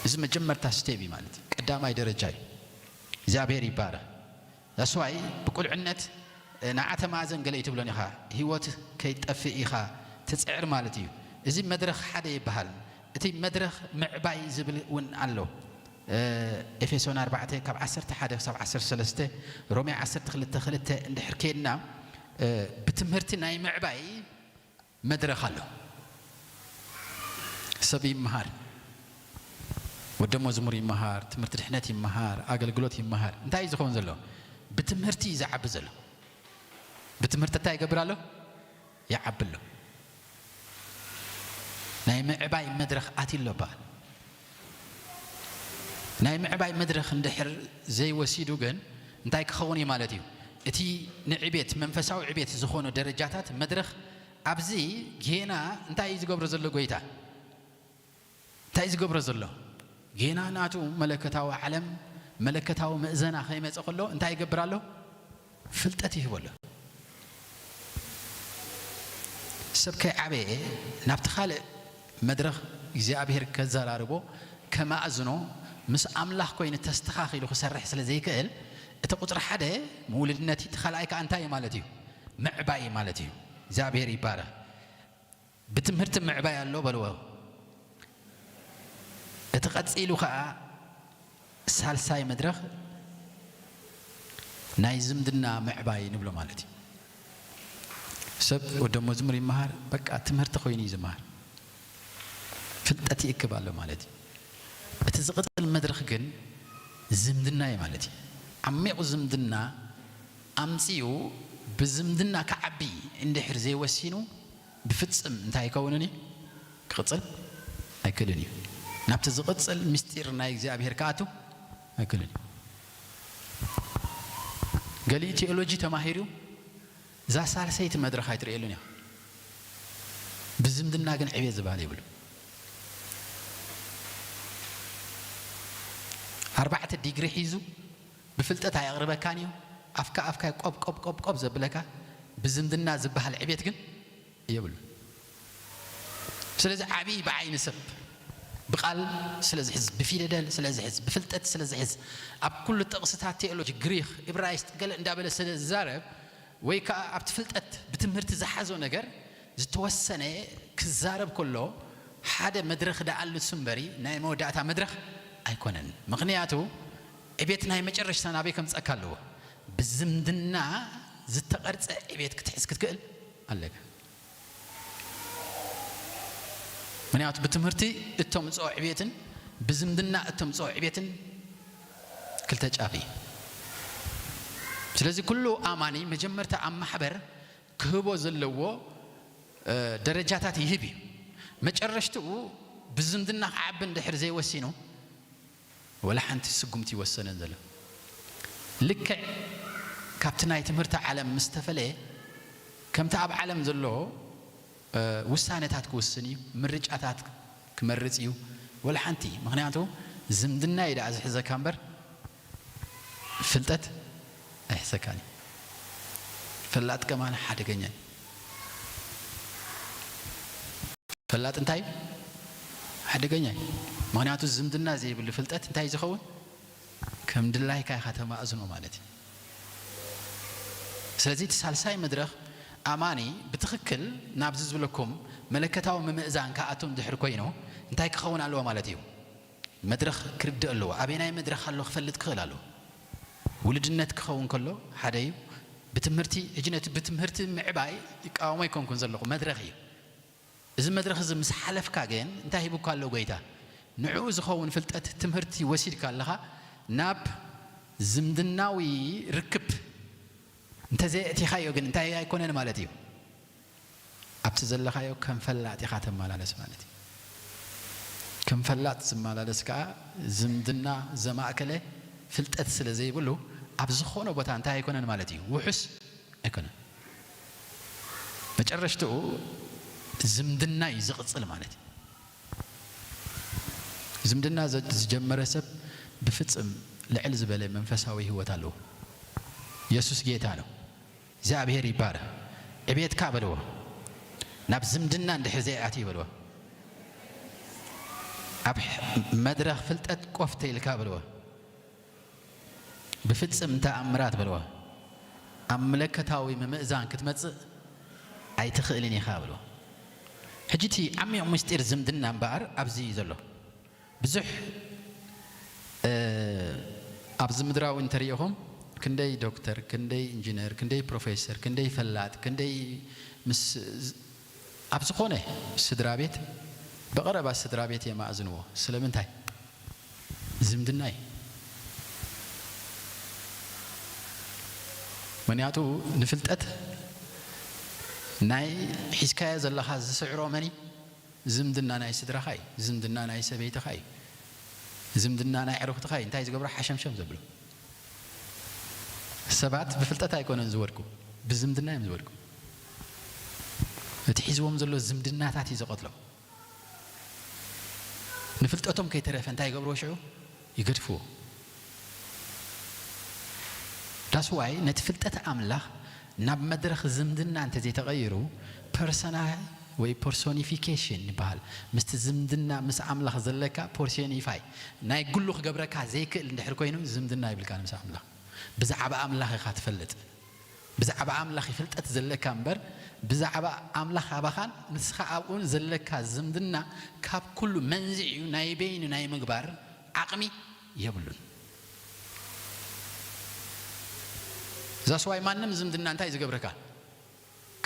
እዚ መጀመርታ ስቴፕ እዩ ማለት እዩ። ቀዳማይ ደረጃ እዩ። እግዚኣብሔር ይባረኽ። ዳስዋይ ብቁልዕነት ንዓተ ማእዘን ገለ ይትብሎን ኢኻ፣ ህይወት ከይጠፍእ ኢኻ ትፅዕር ማለት እዩ። እዚ መድረኽ ሓደ ይበሃል። እቲ መድረኽ ምዕባይ ዝብል እውን ኣሎ። ኤፌሶን ኣርባዕተ ካብ ዓሰርተ ሓደ ክሳብ ዓሰርተ ሰለስተ፣ ሮሜ ዓሰርተ ክልተ ክልተ እንድሕር ከድና ብትምህርቲ ናይ ምዕባይ መድረኽ ኣሎ። ሰብ ይመሃር፣ ወደ መዝሙር ይመሃር፣ ትምህርቲ ድሕነት ይመሃር፣ ኣገልግሎት ይመሃር። እንታይ እዩ ዝኸውን ዘሎ? ብትምህርቲ እዩ ዝዓቢ ዘሎ። ብትምህርቲ እንታይ ይገብር ኣሎ? ይዓቢ ኣሎ። ናይ ምዕባይ መድረኽ ኣትዩ ኣሎ በሃል። ናይ ምዕባይ መድረኽ እንድሕር ዘይወሲዱ ግን እንታይ ክኸውን እዩ ማለት እዩ? እቲ ንዕቤት፣ መንፈሳዊ ዕቤት ዝኾኑ ደረጃታት መድረኽ ኣብዚ ጌና እንታይ እዩ ዝገብሮ ዘሎ ጎይታ? እንታይ እዩ ዝገብሮ ዘሎ? ጌና ናቱ መለከታዊ ዓለም፣ መለከታዊ ምእዘና ከይመጸ ከሎ እንታይ ይገብር ኣሎ? ፍልጠት ይህቦ ኣሎ። ሰብ ከይዓበየ ናብቲ ካልእ መድረኽ እግዚኣብሔር ከዘራርቦ፣ ከማእዝኖ፣ ምስ ኣምላኽ ኮይኑ ተስተኻኺሉ ክሰርሕ ስለ ዘይክእል፣ እቲ ቁጽሪ ሓደ ምውልድነት እዩ፣ እቲ ካልኣይ ከኣ እንታይ እዩ ማለት እዩ? ምዕባይ እዩ ማለት እዩ። እግዚኣብሔር ይባረኽ። ብትምህርቲ ምዕባይ ኣሎ በልዎ። እቲ ቀጺሉ ከኣ ሳልሳይ መድረኽ ናይ ዝምድና ምዕባይ ንብሎ ማለት እዩ። ሰብ ወደ መዝሙር ይመሃር፣ በቃ ትምህርቲ ኮይኑ እዩ ዝመሃር። ፍልጠት ይእክብ ኣሎ ማለት እዩ። እቲ ዝቕጽል መድረኽ ግን ዝምድና እዩ ማለት እዩ። ዓሚቑ ዝምድና ኣምጺኡ ብዝምድና ክዓቢ እንድሕር ዘይወሲኑ ብፍጽም እንታይ ኣይከውንን እዩ? ክቕጽል ኣይክእልን እዩ። ናብቲ ዝቕጽል ምስጢር ናይ እግዚኣብሔር ክኣቱ ኣይክእልን እዩ። ገሊኡ ቴኦሎጂ ተማሂሩ እዛ ሳልሰይቲ መድረኽ ኣይትርእየሉን እያ። ብዝምድና ግን ዕቤት ዝበሃል የብሉ። ኣርባዕተ ዲግሪ ሒዙ ብፍልጠት ኣየቕርበካን እዩ። ኣፍካ ኣፍካ ቆብ ቆብ ቆብ ቆብ ዘብለካ፣ ብዝምድና ዝበሃል ዕቤት ግን የብሉ። ስለዚ ዓብዪ ብዓይኒ ሰብ ብቃል ስለ ዝሕዝ፣ ብፊደል ስለ ዝሕዝ፣ ብፍልጠት ስለ ዝሕዝ፣ ኣብ ኩሉ ጥቕስታት ቴኦሎጂ ግሪኽ፣ እብራይስጥ ገለ እንዳበለ ስለ ዝዛረብ፣ ወይ ከዓ ኣብቲ ፍልጠት ብትምህርቲ ዝሓዞ ነገር ዝተወሰነ ክዛረብ ከሎ ሓደ መድረኽ ደኣሉ እሱ እምበሪ ናይ መወዳእታ መድረኽ ኣይኮነን። ምኽንያቱ ዕቤት ናይ መጨረሽታ ናበይ ከምፀካ ኣለዎ? ብዝምድና ዝተቐርፀ ዕቤት ክትሕዝ ክትክእል ኣለካ። ምኽንያቱ ብትምህርቲ እተምፅኦ ዕቤትን ብዝምድና እተምፅኦ ዕቤትን ክልተ ጫፍ እዩ። ስለዚ ኩሉ ኣማኒ መጀመርታ ኣብ ማሕበር ክህቦ ዘለዎ ደረጃታት ይህብ እዩ። መጨረሽትኡ ብዝምድና ክዓቢ እንድሕር ዘይወሲኑ፣ ወላ ሓንቲ ስጉምቲ ይወሰነን ዘሎ። ልክዕ ካብቲ ናይ ትምህርቲ ዓለም ምስ ተፈለየ፣ ከምቲ ኣብ ዓለም ዘሎ ውሳነታት ክውስን እዩ፣ ምርጫታት ክመርጽ እዩ። ወላ ሓንቲ፣ ምኽንያቱ ዝምድና እዩ ደኣ ዝሕዘካ እምበር ፍልጠት ኣይሕዘካን እዩ። ፈላጥ ከማን ሓደገኛ እዩ። ፈላጥ እንታይ ሓደገኛ እዩ። ምኽንያቱ ዝምድና ዘይብሉ ፍልጠት እንታይ ዝኸውን ከም ድላይካ ኢኻ ተማእዝኖ ማለት እዩ። ስለዚ እቲ ሳልሳይ መድረኽ ኣማኒ ብትኽክል ናብዚ ዝብለኩም መለከታዊ ምምእዛን ክኣቱ እንድሕር ኮይኑ እንታይ ክኸውን ኣለዎ ማለት እዩ? መድረኽ ክርድእ ኣለዎ። ኣበየናይ መድረኽ ኣሎ ክፈልጥ ክኽእል ኣለዎ። ውልድነት ክኸውን ከሎ ሓደ እዩ። ብትምህርቲ፣ ሕጂ ነቲ ብትምህርቲ ምዕባይ ይቃወሞ ኣይኮንኩን ዘለኹ፣ መድረኽ እዩ። እዚ መድረኽ እዚ ምስ ሓለፍካ ግን እንታይ ሂቡካ ኣሎ ጎይታ? ንዕኡ ዝኸውን ፍልጠት ትምህርቲ ወሲድካ ኣለኻ ናብ ዝምድናዊ ርክብ እንተዘየእቲኻዮ ግን እንታይ ኣይኮነን ማለት እዩ። ኣብቲ ዘለኻዮ ከም ፈላጥ ኢኻ ተመላለስ ማለት እዩ። ከም ፈላጥ ዝመላለስ ከኣ ዝምድና ዘማእከለ ፍልጠት ስለ ዘይብሉ ኣብ ዝኾነ ቦታ እንታይ ኣይኮነን ማለት እዩ፣ ውሑስ ኣይኮነን። መጨረሽትኡ ዝምድና እዩ ዝቕጽል ማለት እዩ። ዝምድና ዝጀመረ ሰብ ብፍጽም ልዕል ዝበለ መንፈሳዊ ህይወት ኣለዎ። የሱስ ጌታ ነው። እግዚኣብሔር ይባረክ። ዕቤትካ በልዎ። ናብ ዝምድና እንድሕር ዘይኣትዩ በልዎ። ኣብ መድረኽ ፍልጠት ቆፍ ተይልካ በልዎ። ብፍጽም ተኣምራት በልዎ። ኣብ መለከታዊ ምምእዛን ክትመጽእ ኣይትኽእልን ኢኻ በልዎ። ሕጂ እቲ ዓሚቕ ምስጢር ዝምድና እምበኣር ኣብዚ እዩ ዘሎ። ብዙሕ ኣብዚ ምድራዊ እንተሪኢኹም ክንደይ ዶክተር፣ ክንደይ ኢንጂነር፣ ክንደይ ፕሮፌሰር፣ ክንደይ ፈላጥ፣ ክንደይ ምስ ኣብ ዝኾነ ስድራ ቤት ብቐረባ ስድራ ቤት የማእዝንዎ። ስለምንታይ? ዝምድና እዩ። ምክንያቱ ንፍልጠት ናይ ሒዝካዮ ዘለኻ ዝስዕሮ መን እዩ? ዝምድና ናይ ስድራኻ እዩ። ዝምድና ናይ ሰበይትኻ እዩ። ዝምድና ናይ ዕርኽትኻ እዩ። እንታይ ዝገብሮ ሓሸምሸም ዘብሎ ሰባት ብፍልጠት ኣይኮነን ዝወድቁ፣ ብዝምድና እዮም ዝወድቁ። እቲ ሒዝዎም ዘሎ ዝምድናታት እዩ ዝቐትሎም። ንፍልጠቶም ከይተረፈ እንታይ ይገብርዎ ሽዑ? ይገድፍዎ። ዳስዋይ ነቲ ፍልጠት ኣምላኽ ናብ መድረኽ ዝምድና እንተዘይተቐይሩ ፐርሰና ወይ ፐርሶኒፊኬሽን ይበሃል። ምስቲ ዝምድና ምስ ኣምላኽ ዘለካ ፖርሶኒፋይ ናይ ግሉ ክገብረካ ዘይክእል እንድሕር ኮይኑ ዝምድና ይብልካ ምስ ኣምላኽ። ብዛዕባ ኣምላኽ ኢኻ ትፈልጥ። ብዛዕባ ኣምላኽ ፍልጠት ዘለካ እምበር ብዛዕባ ኣምላኽ ኣባኻን ንስኻ ኣብኡን ዘለካ ዝምድና ካብ ኩሉ መንዚዕ እዩ ናይ በይኑ ናይ ምግባር ዓቕሚ የብሉን። ዛስዋይ ማንም ዝምድና እንታይ ዝገብረካ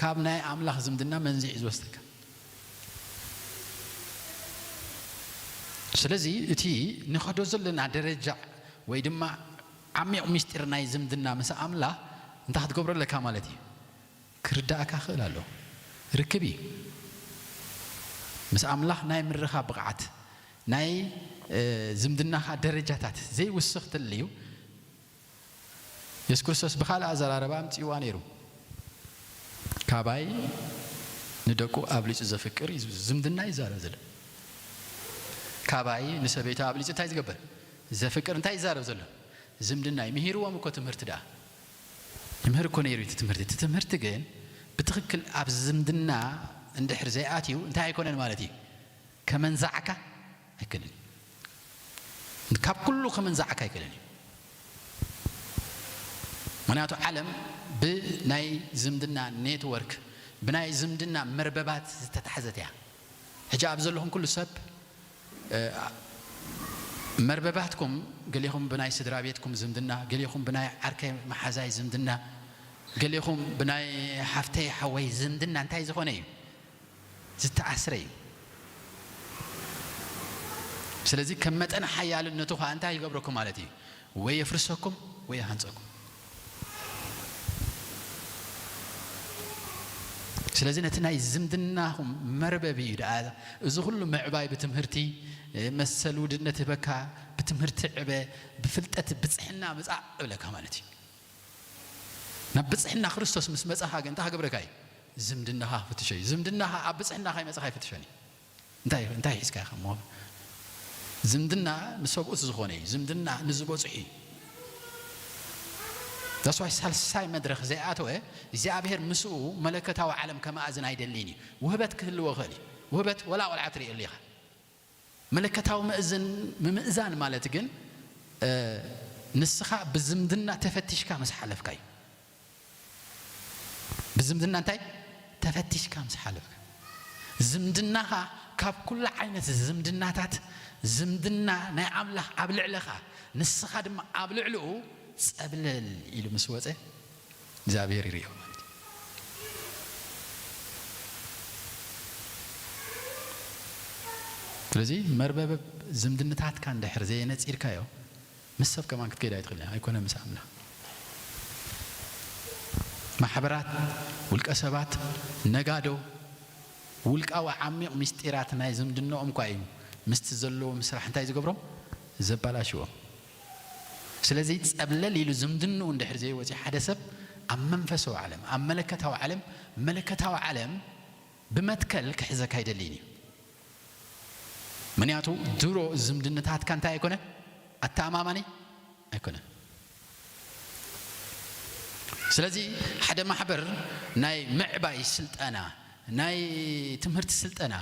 ካብ ናይ ኣምላኽ ዝምድና መንዚዕ እዩ ዝወስደካ። ስለዚ እቲ ንኸዶ ዘለና ደረጃ ወይ ድማ ዓሚቕ ምስጢር ናይ ዝምድና ምስ ኣምላኽ እንታይ ክትገብሮ ኣለካ ማለት እዩ? ክርዳእካ ክእል ኣሎ። ርክብ እዩ። ምስ ኣምላኽ ናይ ምርኻብ ብቕዓት ናይ ዝምድናኻ ደረጃታት ዘይውስኽ ተልዩ የሱስ ክርስቶስ ብኻልእ ኣዘራረባ ኣምጺእዋ ነይሩ። ካባይ ንደቁ ኣብሊጹ ዘፍቅር እዩ ዝምድና ይዛረብ ዘሎ። ካባይ ንሰበይቱ ኣብሊጹ እንታይ ዝገብር? ዘፍቅር እንታይ ይዛረብ ዘሎ? ዝምድና እዩ። ምሂርዎም እኮ ትምህርቲ ደኣ። ይምህር እኮ ነይሩ እቲ ትምህርቲ። እቲ ትምህርቲ ግን ብትኽክል ኣብ ዝምድና እንድሕር ዘይኣትዩ እንታይ ኣይኮነን ማለት እዩ? ከመንዛዕካ ኣይክእልን እዩ። ካብ ኩሉ ከመንዛዕካ ኣይክእልን እዩ። ምኽንያቱ ዓለም ብናይ ዝምድና ኔትወርክ፣ ብናይ ዝምድና መርበባት ዝተታሕዘት እያ። ሕጂ ኣብ ዘለኹም ኩሉ ሰብ፣ እ፣ መርበባትኩም፣ ገሌኹም ብናይ ስድራ ቤትኩም ዝምድና፣ ገሌኹም ብናይ ዓርከይ መሓዛይ ዝምድና፣ ገሌኹም ብናይ ሓፍተይ ሓወይ ዝምድና እንታይ ዝኾነ እዩ? ዝተኣስረ እዩ። ስለዚ ከም መጠን ሓያልነቱ ኸዓ እንታይ ይገብረኩም ማለት እዩ? ወይ የፍርሰኩም ወይ ይሃንጸኩም። ስለዚ ነቲ ናይ ዝምድናኹም መርበብ እዩ ደኣ እዚ ኩሉ ምዕባይ ብትምህርቲ፣ መሰል ውድነት ህበካ፣ ብትምህርቲ ዕበ፣ ብፍልጠት ብጽሕና ምጻእ እብለካ ማለት እዩ። ናብ ብጽሕና ክርስቶስ ምስ መጻኻ ግን እንታይ ክገብረካ እዩ? ዝምድናኻ ክፍትሾ እዩ። ዝምድናኻ ኣብ ብጽሕና ከይመጻኻ ኣይፍትሾን እዩ። እንታይ፣ እንታይ ሒዝካ ኢኻ እሞ? ዝምድና ንሰብኡት ዝኾነ እዩ። ዝምድና ንዝበጽሑ እዩ። That's why ሳልሳይ መድረኽ ዘይኣተወ እግዚኣብሔር ምስኡ መለኮታዊ ዓለም ከመኣዝን ኣይደልይን እዩ። ውህበት ክህልዎ ይኽእል እዩ። ውህበት ወላ ቆልዓ ትርእየሉ ኢኻ። መለኮታዊ ምእዝን፣ ምምእዛን ማለት ግን፣ እ፣ ንስኻ ብዝምድና ተፈቲሽካ ምስ ሓለፍካ እዩ። ብዝምድና እንታይ? ተፈቲሽካ ምስ ሓለፍካ። ዝምድናኻ ካብ ኩሉ ዓይነት ዝምድናታት፣ ዝምድና ናይ ኣምላኽ ኣብ ልዕለኻ፣ ንስኻ ድማ ኣብ ልዕሊኡ ጸብለል ኢሉ ምስ ወጸ፣ እግዚኣብሔር ይርእዮ ማለት እዩ። ስለዚ መርበብ ዝምድናታትካ እንድሕር ዘየነጺርካዮ፣ ምስ ሰብ ከማን ክትከይድ ኣይትኽእልን፣ ኣይኮነ ምስ ኣምላኽ። ማሕበራት፣ ውልቀ ሰባት፣ ነጋዶ፣ ውልቃዊ ዓሚቕ ምስጢራት ናይ ዝምድንኦም እኳ እዩ ምስቲ ዘለዎም ስራሕ እንታይ ዝገብሮም? ዘባላሽዎም። ስለዚ ጸብለል ኢሉ ዝምድንኡ እንድሕር ዘይወጺኡ ሓደ ሰብ ኣብ መንፈሳዊ ዓለም፣ ኣብ መለኮታዊ ዓለም፣ መለኮታዊ ዓለም ብመትከል ክሕዘካ ኣይደልይን እዩ። ምኽንያቱ ድሮ ዝምድናታትካ እንታይ ኣይኮነ? ኣተኣማማኒ ኣይኮነን። ስለዚ ሓደ ማሕበር ናይ ምዕባይ ስልጠና፣ ናይ ትምህርቲ ስልጠና፣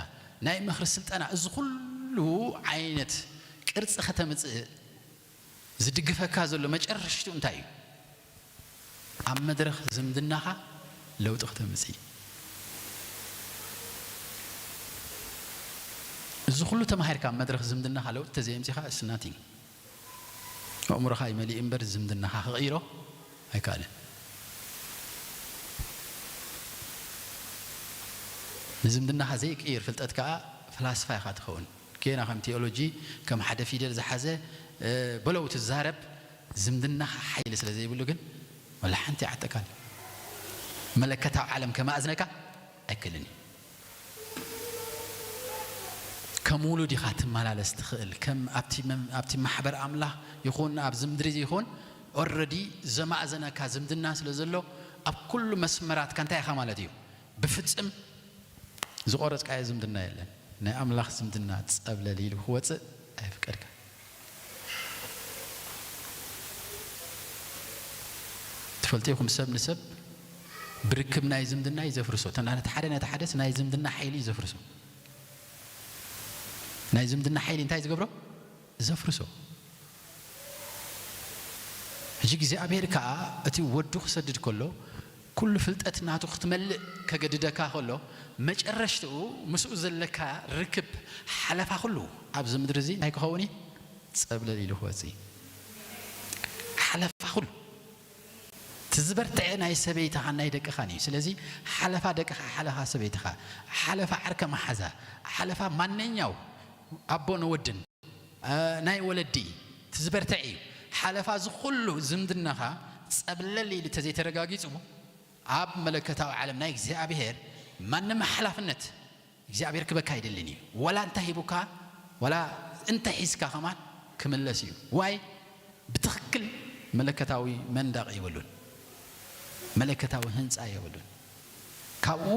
ናይ ምኽሪ ስልጠና፣ እዚ ኩሉ ዓይነት ቅርጺ ከተምጽእ ዝድግፈካ ዘሎ መጨረሽትኡ እንታይ እዩ? ኣብ መድረኽ ዝምድናኻ ለውጢ ክተምጽእ። እዚ ኩሉ ተማሂርካ ኣብ መድረኽ ዝምድናኻ ለውጢ ተዘየምጺኻ፣ it's nothing። ኣእምሮኻ ይመሊእ እምበር ዝምድናኻ ክቕይሮ ኣይከኣልን። ንዝምድናኻ ዘይቅይር ፍልጠት ከኣ ፈላስፋ ኢኻ ትኸውን። ጌና ከም ቴዎሎጂ፣ ከም ሓደ ፊደል ዝሓዘ፣ እ፣ በለው ትዛረብ፣ ዝምድናኻ ሓይሊ ስለ ዘይብሉ ግን ወላ ሓንቲ ይዓጠቃል። መለከታዊ ዓለም ከማእዝነካ ኣይክእልን እዩ። ከም ውሉድ ኢኻ ትመላለስ ትኽእል። ከም ኣብቲ መም-፣ ኣብቲ ማሕበር ኣምላኽ ይኹን ኣብዚ ምድሪ ይኹን ኦረዲ ዘማእዘነካ ዝምድና ስለ ዘሎ ኣብ ኩሉ መስመራትካ እንታይ ኢኻ ማለት እዩ? ብፍጽም ዝቆረጽካዮ ዝምድና የለን። ናይ ኣምላኽ ዝምድና ጸብለል ኢሉ ክወጽእ ኣይፍቀድካ። ትፈልጡ ኢኹም፣ ሰብ ንሰብ ብርክብ ናይ ዝምድና እዩ ዘፍርሶ። እተን ነቲ ሓደ ነቲ ሓደስ ናይ ዝምድና ሓይሊ እዩ ዘፍርሶ። ናይ ዝምድና ሓይሊ እንታይ ዝገብሮ? ዘፍርሶ። ሕጂ እግዚኣብሔር ከኣ እቲ ወዱ ክሰድድ ከሎ፣ ኩሉ ፍልጠት ናቱ ክትመልእ ከገድደካ ከሎ፣ መጨረሽትኡ ምስኡ ዘለካ ርክብ ሓለፋ ኩሉ ኣብዚ ምድሪ እዚ እንታይ ክኸውን እዩ? ጸብለል ኢሉ ክወጽእ እዩ። ሓለፋ ኩሉ። እቲ ዝበርትዐ ናይ ሰበይትኻን ናይ ደቅኻን እዩ። ስለዚ ሓለፋ ደቅኻ፣ ሓለፋ ሰበይትኻ፣ ሓለፋ ዓርከ መሓዛ፣ ሓለፋ ማንኛው ኣቦ ንወድን፣ እ፣ ናይ ወለዲ እቲ ዝበርትዐ እዩ። ሓለፋ እዚ ኩሉ ዝምድናኻ ጸብለል ኢሉ ተዘይተረጋጊጹ፣ ኣብ መለኮታዊ ዓለም ናይ እግዚኣብሔር ማንም ሓላፍነት እግዚኣብሔር ክበካ ኣይደልን እዩ። ዋላ እንታይ ሂቡካ፣ ዋላ እንታይ ሒዝካ ከማን ክምለስ እዩ። ዋይ? ብትኽክል መለከታዊ መንደቕ የብሉን። መለከታዊ ህንፃ የብሉን። ካብኡ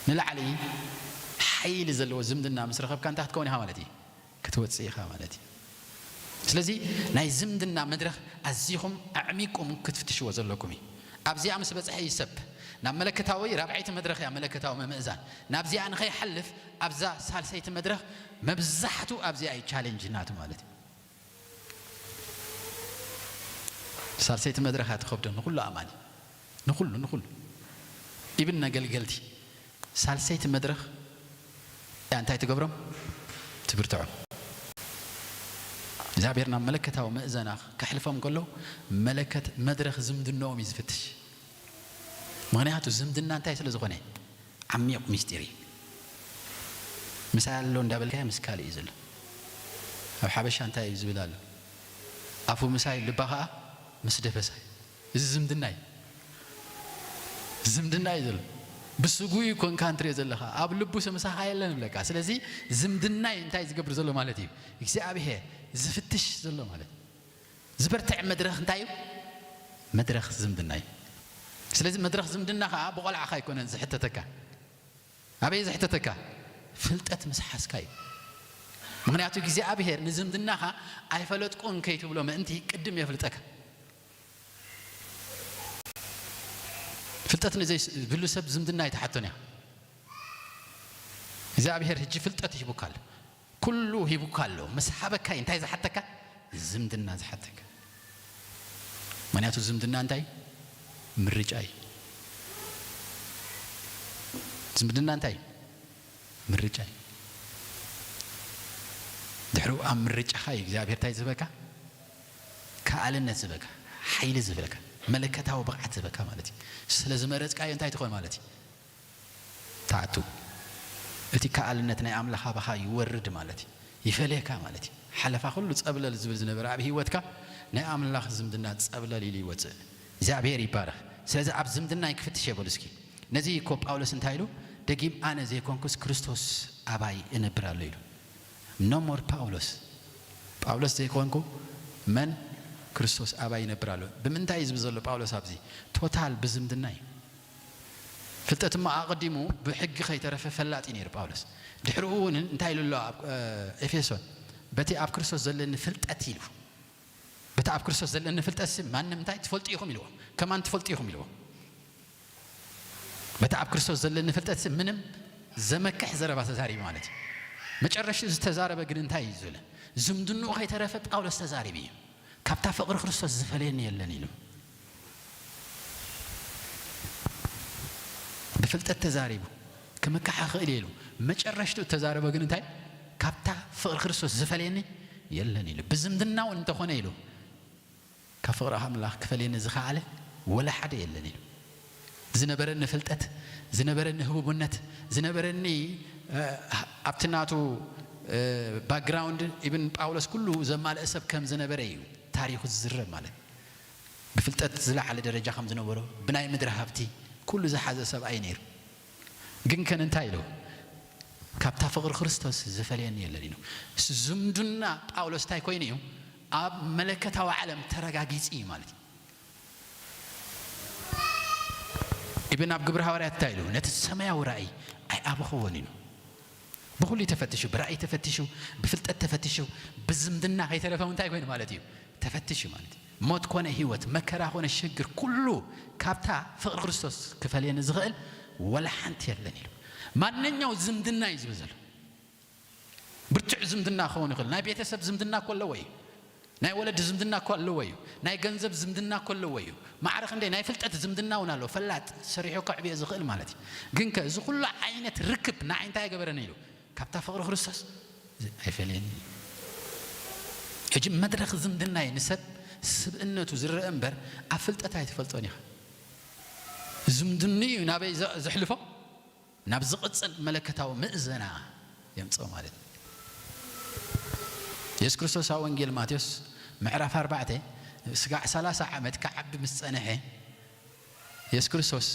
ንላዕሊ ሓይሊ ዘለዎ ዝምድና ምስ ረኸብካ እንታይ ክትከውን ኢኻ ማለት እዩ? ክትወፅእ ኢኻ ማለት እዩ። ስለዚ ናይ ዝምድና መድረኽ ኣዚኹም ኣዕሚቁም ክትፍትሽዎ ዘለኩም እዩ። ኣብዚኣ ምስ በፅሐ እዩ ሰብ ናብ መለከታዊ ራብዐይቲ መድረኽ እያ፣ መለከታዊ ምምእዛን ናብዚኣ ንኸይሓልፍ ኣብዛ ሳልሰይቲ መድረኽ መብዛሕቱ ኣብዚኣ እዩ ቻሌንጅ ናቱ ማለት እዩ። ሳልሰይቲ መድረኽ እያ ትኸብዶ ንኹሉ ኣማኒ፣ ንኹሉ ንኹሉ ኢብን ነገልገልቲ። ሳልሰይቲ መድረኽ እያ እንታይ ትገብሮም? ትብርትዖም። እግዚኣብሔር ናብ መለከታዊ ምእዘና ከሕልፎም ከሎ መለከት መድረኽ ዝምድንኦም እዩ ዝፍትሽ። ምኽንያቱ ዝምድና እንታይ ስለ ዝኾነ? ዓሚቕ ሚስጢር እዩ። ምሳይ ኣሎ እንዳበልካዮ ምስ ካልእ እዩ ዘሎ። ኣብ ሓበሻ እንታይ እዩ ዝብል ኣሎ? ኣፉ ምሳይ ልባ ኸዓ ምስ ደበሳይ። እዚ ዝምድና እዩ። ዝምድና እዩ ዘሎ። ብስጉኡ ኮንካ እንትሪኦ ዘለኻ ኣብ ልቡስ ምሳኻ የለን ይብለካ። ስለዚ ዝምድና እዩ እንታይ ዝገብር ዘሎ ማለት እዩ? እግዚኣብሔር ዝፍትሽ ዘሎ ማለት እዩ። ዝበርትዕ መድረኽ እንታይ እዩ? መድረኽ ዝምድና እዩ። ስለዚ መድረኽ ዝምድና ኸዓ ብቆልዓኻ ኣይኮነን ዝሕተተካ። ኣበይ ዝሕተተካ? ፍልጠት ምስ ሓዝካ እዩ። ምኽንያቱ እግዚኣብሔር ንዝምድናኻ ኣይፈለጥኩን ከይትብሎ ምእንቲ ቅድም የፍልጠካ። ፍልጠት ንዘይብሉ ሰብ ዝምድና ኣይትሓቶን እያ። እግዚኣብሔር ሕጂ ፍልጠት ሂቡካ ኣሎ። ኩሉ ሂቡካ ኣሎ። ምስ ሃበካ እዩ እንታይ ዝሓተካ? ዝምድና ዝሓተካ። ምኽንያቱ ዝምድና እንታይ? ምርጫ እዩ። ዝምድና እንታይ? ምርጫ እዩ። ድሕሪኡ ኣብ ምርጫኻ እዩ እግዚኣብሔር እንታይ ዝህበካ? ከኣልነት ዝህበካ፣ ሓይሊ ዝህበካ፣ መለከታዊ ብቕዓት ዝህበካ ማለት እዩ። ስለ ዝመረጽካዮ እንታይ ትኾን ማለት እዩ? ትኣቱ። እቲ ከኣልነት ናይ ኣምላኽ ኣባኻ ይወርድ ማለት እዩ። ይፈልየካ ማለት እዩ። ሓለፋ ኩሉ ጸብለል ዝብል ዝነበረ ኣብ ህይወትካ ናይ ኣምላኽ ዝምድና ጸብለል ኢሉ ይወጽእ። እግዚኣብሔር ይባረኽ። ስለዚ ኣብ ዝምድናይ ክፍትሽ እየ በሉ እስኪ። ነዚ እኮ ጳውሎስ እንታይ ኢሉ? ደጊም ኣነ ዘይኮንኩስ ክርስቶስ ኣባይ እነብር ኣሎ ኢሉ። No more ጳውሎስ። ጳውሎስ ዘይኮንኩ መን? ክርስቶስ ኣባይ ይነብር ኣሎ። ብምንታይ እዩ ዝብል ዘሎ ጳውሎስ ኣብዚ? ቶታል ብዝምድና እዩ። ፍልጠት እሞ ኣቐዲሙ ብሕጊ ከይተረፈ ፈላጥ እዩ ነይሩ ጳውሎስ። ድሕሪኡ እውን እንታይ ኢሉ ኣሎ ኣብ፣ እ፣ ኤፌሶን? በቲ ኣብ ክርስቶስ ዘለኒ ፍልጠት ኢሉ። በቲ ኣብ ክርስቶስ ዘለኒ ፍልጠት ሲ ማንም እንታይ ትፈልጡ ኢኹም ኢልዎ። ከማን ትፈልጡ ኢኹም ኢልዎ። በቲ ኣብ ክርስቶስ ዘለኒ ፍልጠት ሲ ምንም ዘመክሕ ዘረባ ተዛሪቡ ማለት እዩ። መጨረሽኡ ዝተዛረበ ግን እንታይ እዩ ዝብለ? ዝምድንኡ ከይተረፈ ጳውሎስ ተዛሪቡ እዩ። ካብታ ፍቕሪ ክርስቶስ ዝፈልየኒ የለን ኢሉ። ብፍልጠት ተዛሪቡ ክምክሓ ክእል ኢሉ። መጨረሽቱ እተዛረበ ግን እንታይ? ካብታ ፍቕሪ ክርስቶስ ዝፈልየኒ የለን ኢሉ። ብዝምድና እውን እንተኾነ ኢሉ፣ ካብ ፍቕሪ ኣምላኽ ክፈልየኒ ዝኸኣለ ወላ ሓደ የለን ኢሉ። ዝነበረኒ ፍልጠት፣ ዝነበረኒ ህቡብነት፣ ዝነበረኒ፣ እ፣ ኣብቲ ናቱ፣ እ፣ ባክግራውንድ ኢብን ጳውሎስ ኩሉ ዘማልአ ሰብ ከም ዝነበረ እዩ ታሪኹ ዝዝረብ ማለት። ብፍልጠት ዝለዓለ ደረጃ ከም ዝነበሮ፣ ብናይ ምድሪ ሃብቲ ኩሉ ዝሓዘ ሰብኣይ ነይሩ። ግን ከን እንታይ ኢሉ? ካብታ ፍቕሪ ክርስቶስ ዝፈልየኒ የለን ኢሉ። ዝምድና ጳውሎስ እንታይ ኮይኑ እዩ? ኣብ መለከታዊ ዓለም ተረጋጊጹ እዩ ማለት እዩ። ኢብን ኣብ ግብሪ ሃዋርያት እንታይ ኢሉ? ነቲ ሰማያዊ ራእይ ኣይኣበኽዎን ኢሉ። ብኹሉ ተፈትሹ፣ ብራእይ ተፈትሹ፣ ብፍልጠት ተፈትሹ፣ ብዝምድና ከይተረፈ እንታይ ኮይኑ ማለት እዩ? ተፈትሹ ማለት እዩ። ሞት ኮነ ህይወት፣ መከራ ኮነ ሽግር፣ ኩሉ ካብታ ፍቕሪ ክርስቶስ ክፈልየኒ ዝኽእል ወላ ሓንቲ የለን ኢሉ። ማንኛው ዝምድና እዩ ዝብል ዘሎ። ብርቱዕ ዝምድና ክኸውን ይኽእል። ናይ ቤተሰብ ዝምድና እኮ ኣለዎ እዩ። ናይ ወለዲ ዝምድና እኮ ኣለዎ እዩ። ናይ ገንዘብ ዝምድና እኮ ኣለዎ እዩ። ማዕረ ክንደይ ናይ ፍልጠት ዝምድና እውን ኣለዎ። ፈላጥ ሰሪሑ ከዕብዮ ዝኽእል ማለት እዩ። ግን ከ እዚ ኩሉ ዓይነት ርክብ ንዓይ እንታይ ኣይገበረኒ ኢሉ? ካብታ ፍቕሪ ክርስቶስ ኣይፈልየኒ። ሕጂ መድረኽ ዝምድናይ ንሰብ ስብእነቱ ዝረአ እምበር ኣብ ፍልጠት ኣይትፈልጦን ኢኻ። ዝምድንኡ እዩ ናበይ ዘ-፣ ዘሕልፎ? ናብ ዝቕጽል መለከታዊ ምእዘና የምጽኦ ማለት እዩ። የሱስ ክርስቶስ ኣብ ወንጌል ማቴዎስ ምዕራፍ ኣርባዕተ ስጋዕ ሰላሳ ዓመት ክዓቢ ምስ ጸንሐ፣ የሱስ ክርስቶስ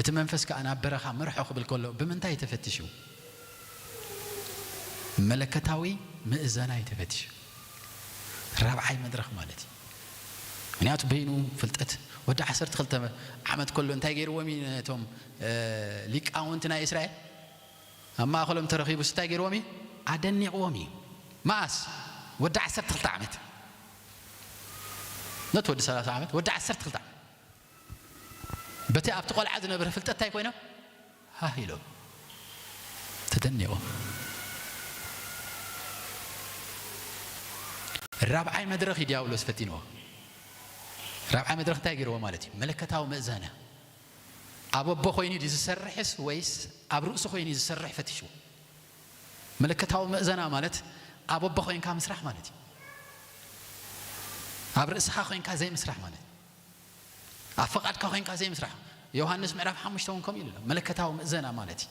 እቲ መንፈስ ከኣ ናብ በረኻ መርሖ ክብል ከሎ ብምንታይ እዩ ተፈቲሹ? መለከታዊ ምእዘና እዩ ተፈቲሹ። ራብዓይ መድረኽ ማለት እዩ። ምክንያቱ በይኑ ፍልጠት። ወዲ ዓሰርተ ክልተ ዓመት ከሎ እንታይ ገይርዎም እዩ ነቶም ሊቃውንቲ ናይ እስራኤል? ኣብ ማእኸሎም ተረኺቡስ እንታይ ገይርዎም እዩ? ኣደኒቕዎም እዩ። መኣስ? ወዲ ዓሰርተ ክልተ ዓመት፣ ነት ወዲ ሰላሳ ዓመት፣ ወዲ ዓሰርተ ክልተ ዓመት። በቲ ኣብቲ ቆልዓ ዝነበረ ፍልጠት እንታይ ኮይኖም? ሃህ ኢሎም፣ ተደኒቖም። ራብዓይ መድረኽ እዩ ዲያብሎስ ፈቲንዎ። ራብዓይ መድረኽ እንታይ ገይርዎ ማለት እዩ? መለከታዊ መእዘና። ኣብ ኣቦ ኮይኑ ድዩ ዝሰርሕስ ወይስ ኣብ ርእሱ ኮይኑ እዩ ዝሰርሕ ፈቲሽዎ? መለከታዊ መእዘና ማለት ኣብ ኣቦ ኮይንካ ምስራሕ ማለት እዩ። ኣብ ርእስኻ ኮይንካ ዘይምስራሕ ማለት እዩ። ኣብ ፍቓድካ ኮይንካ ዘይምስራሕ። ዮሃንስ ምዕራፍ ሓሙሽተ እውን ከምኡ ኢሉ ኣሎ። መለከታዊ ምእዘና ማለት እዩ።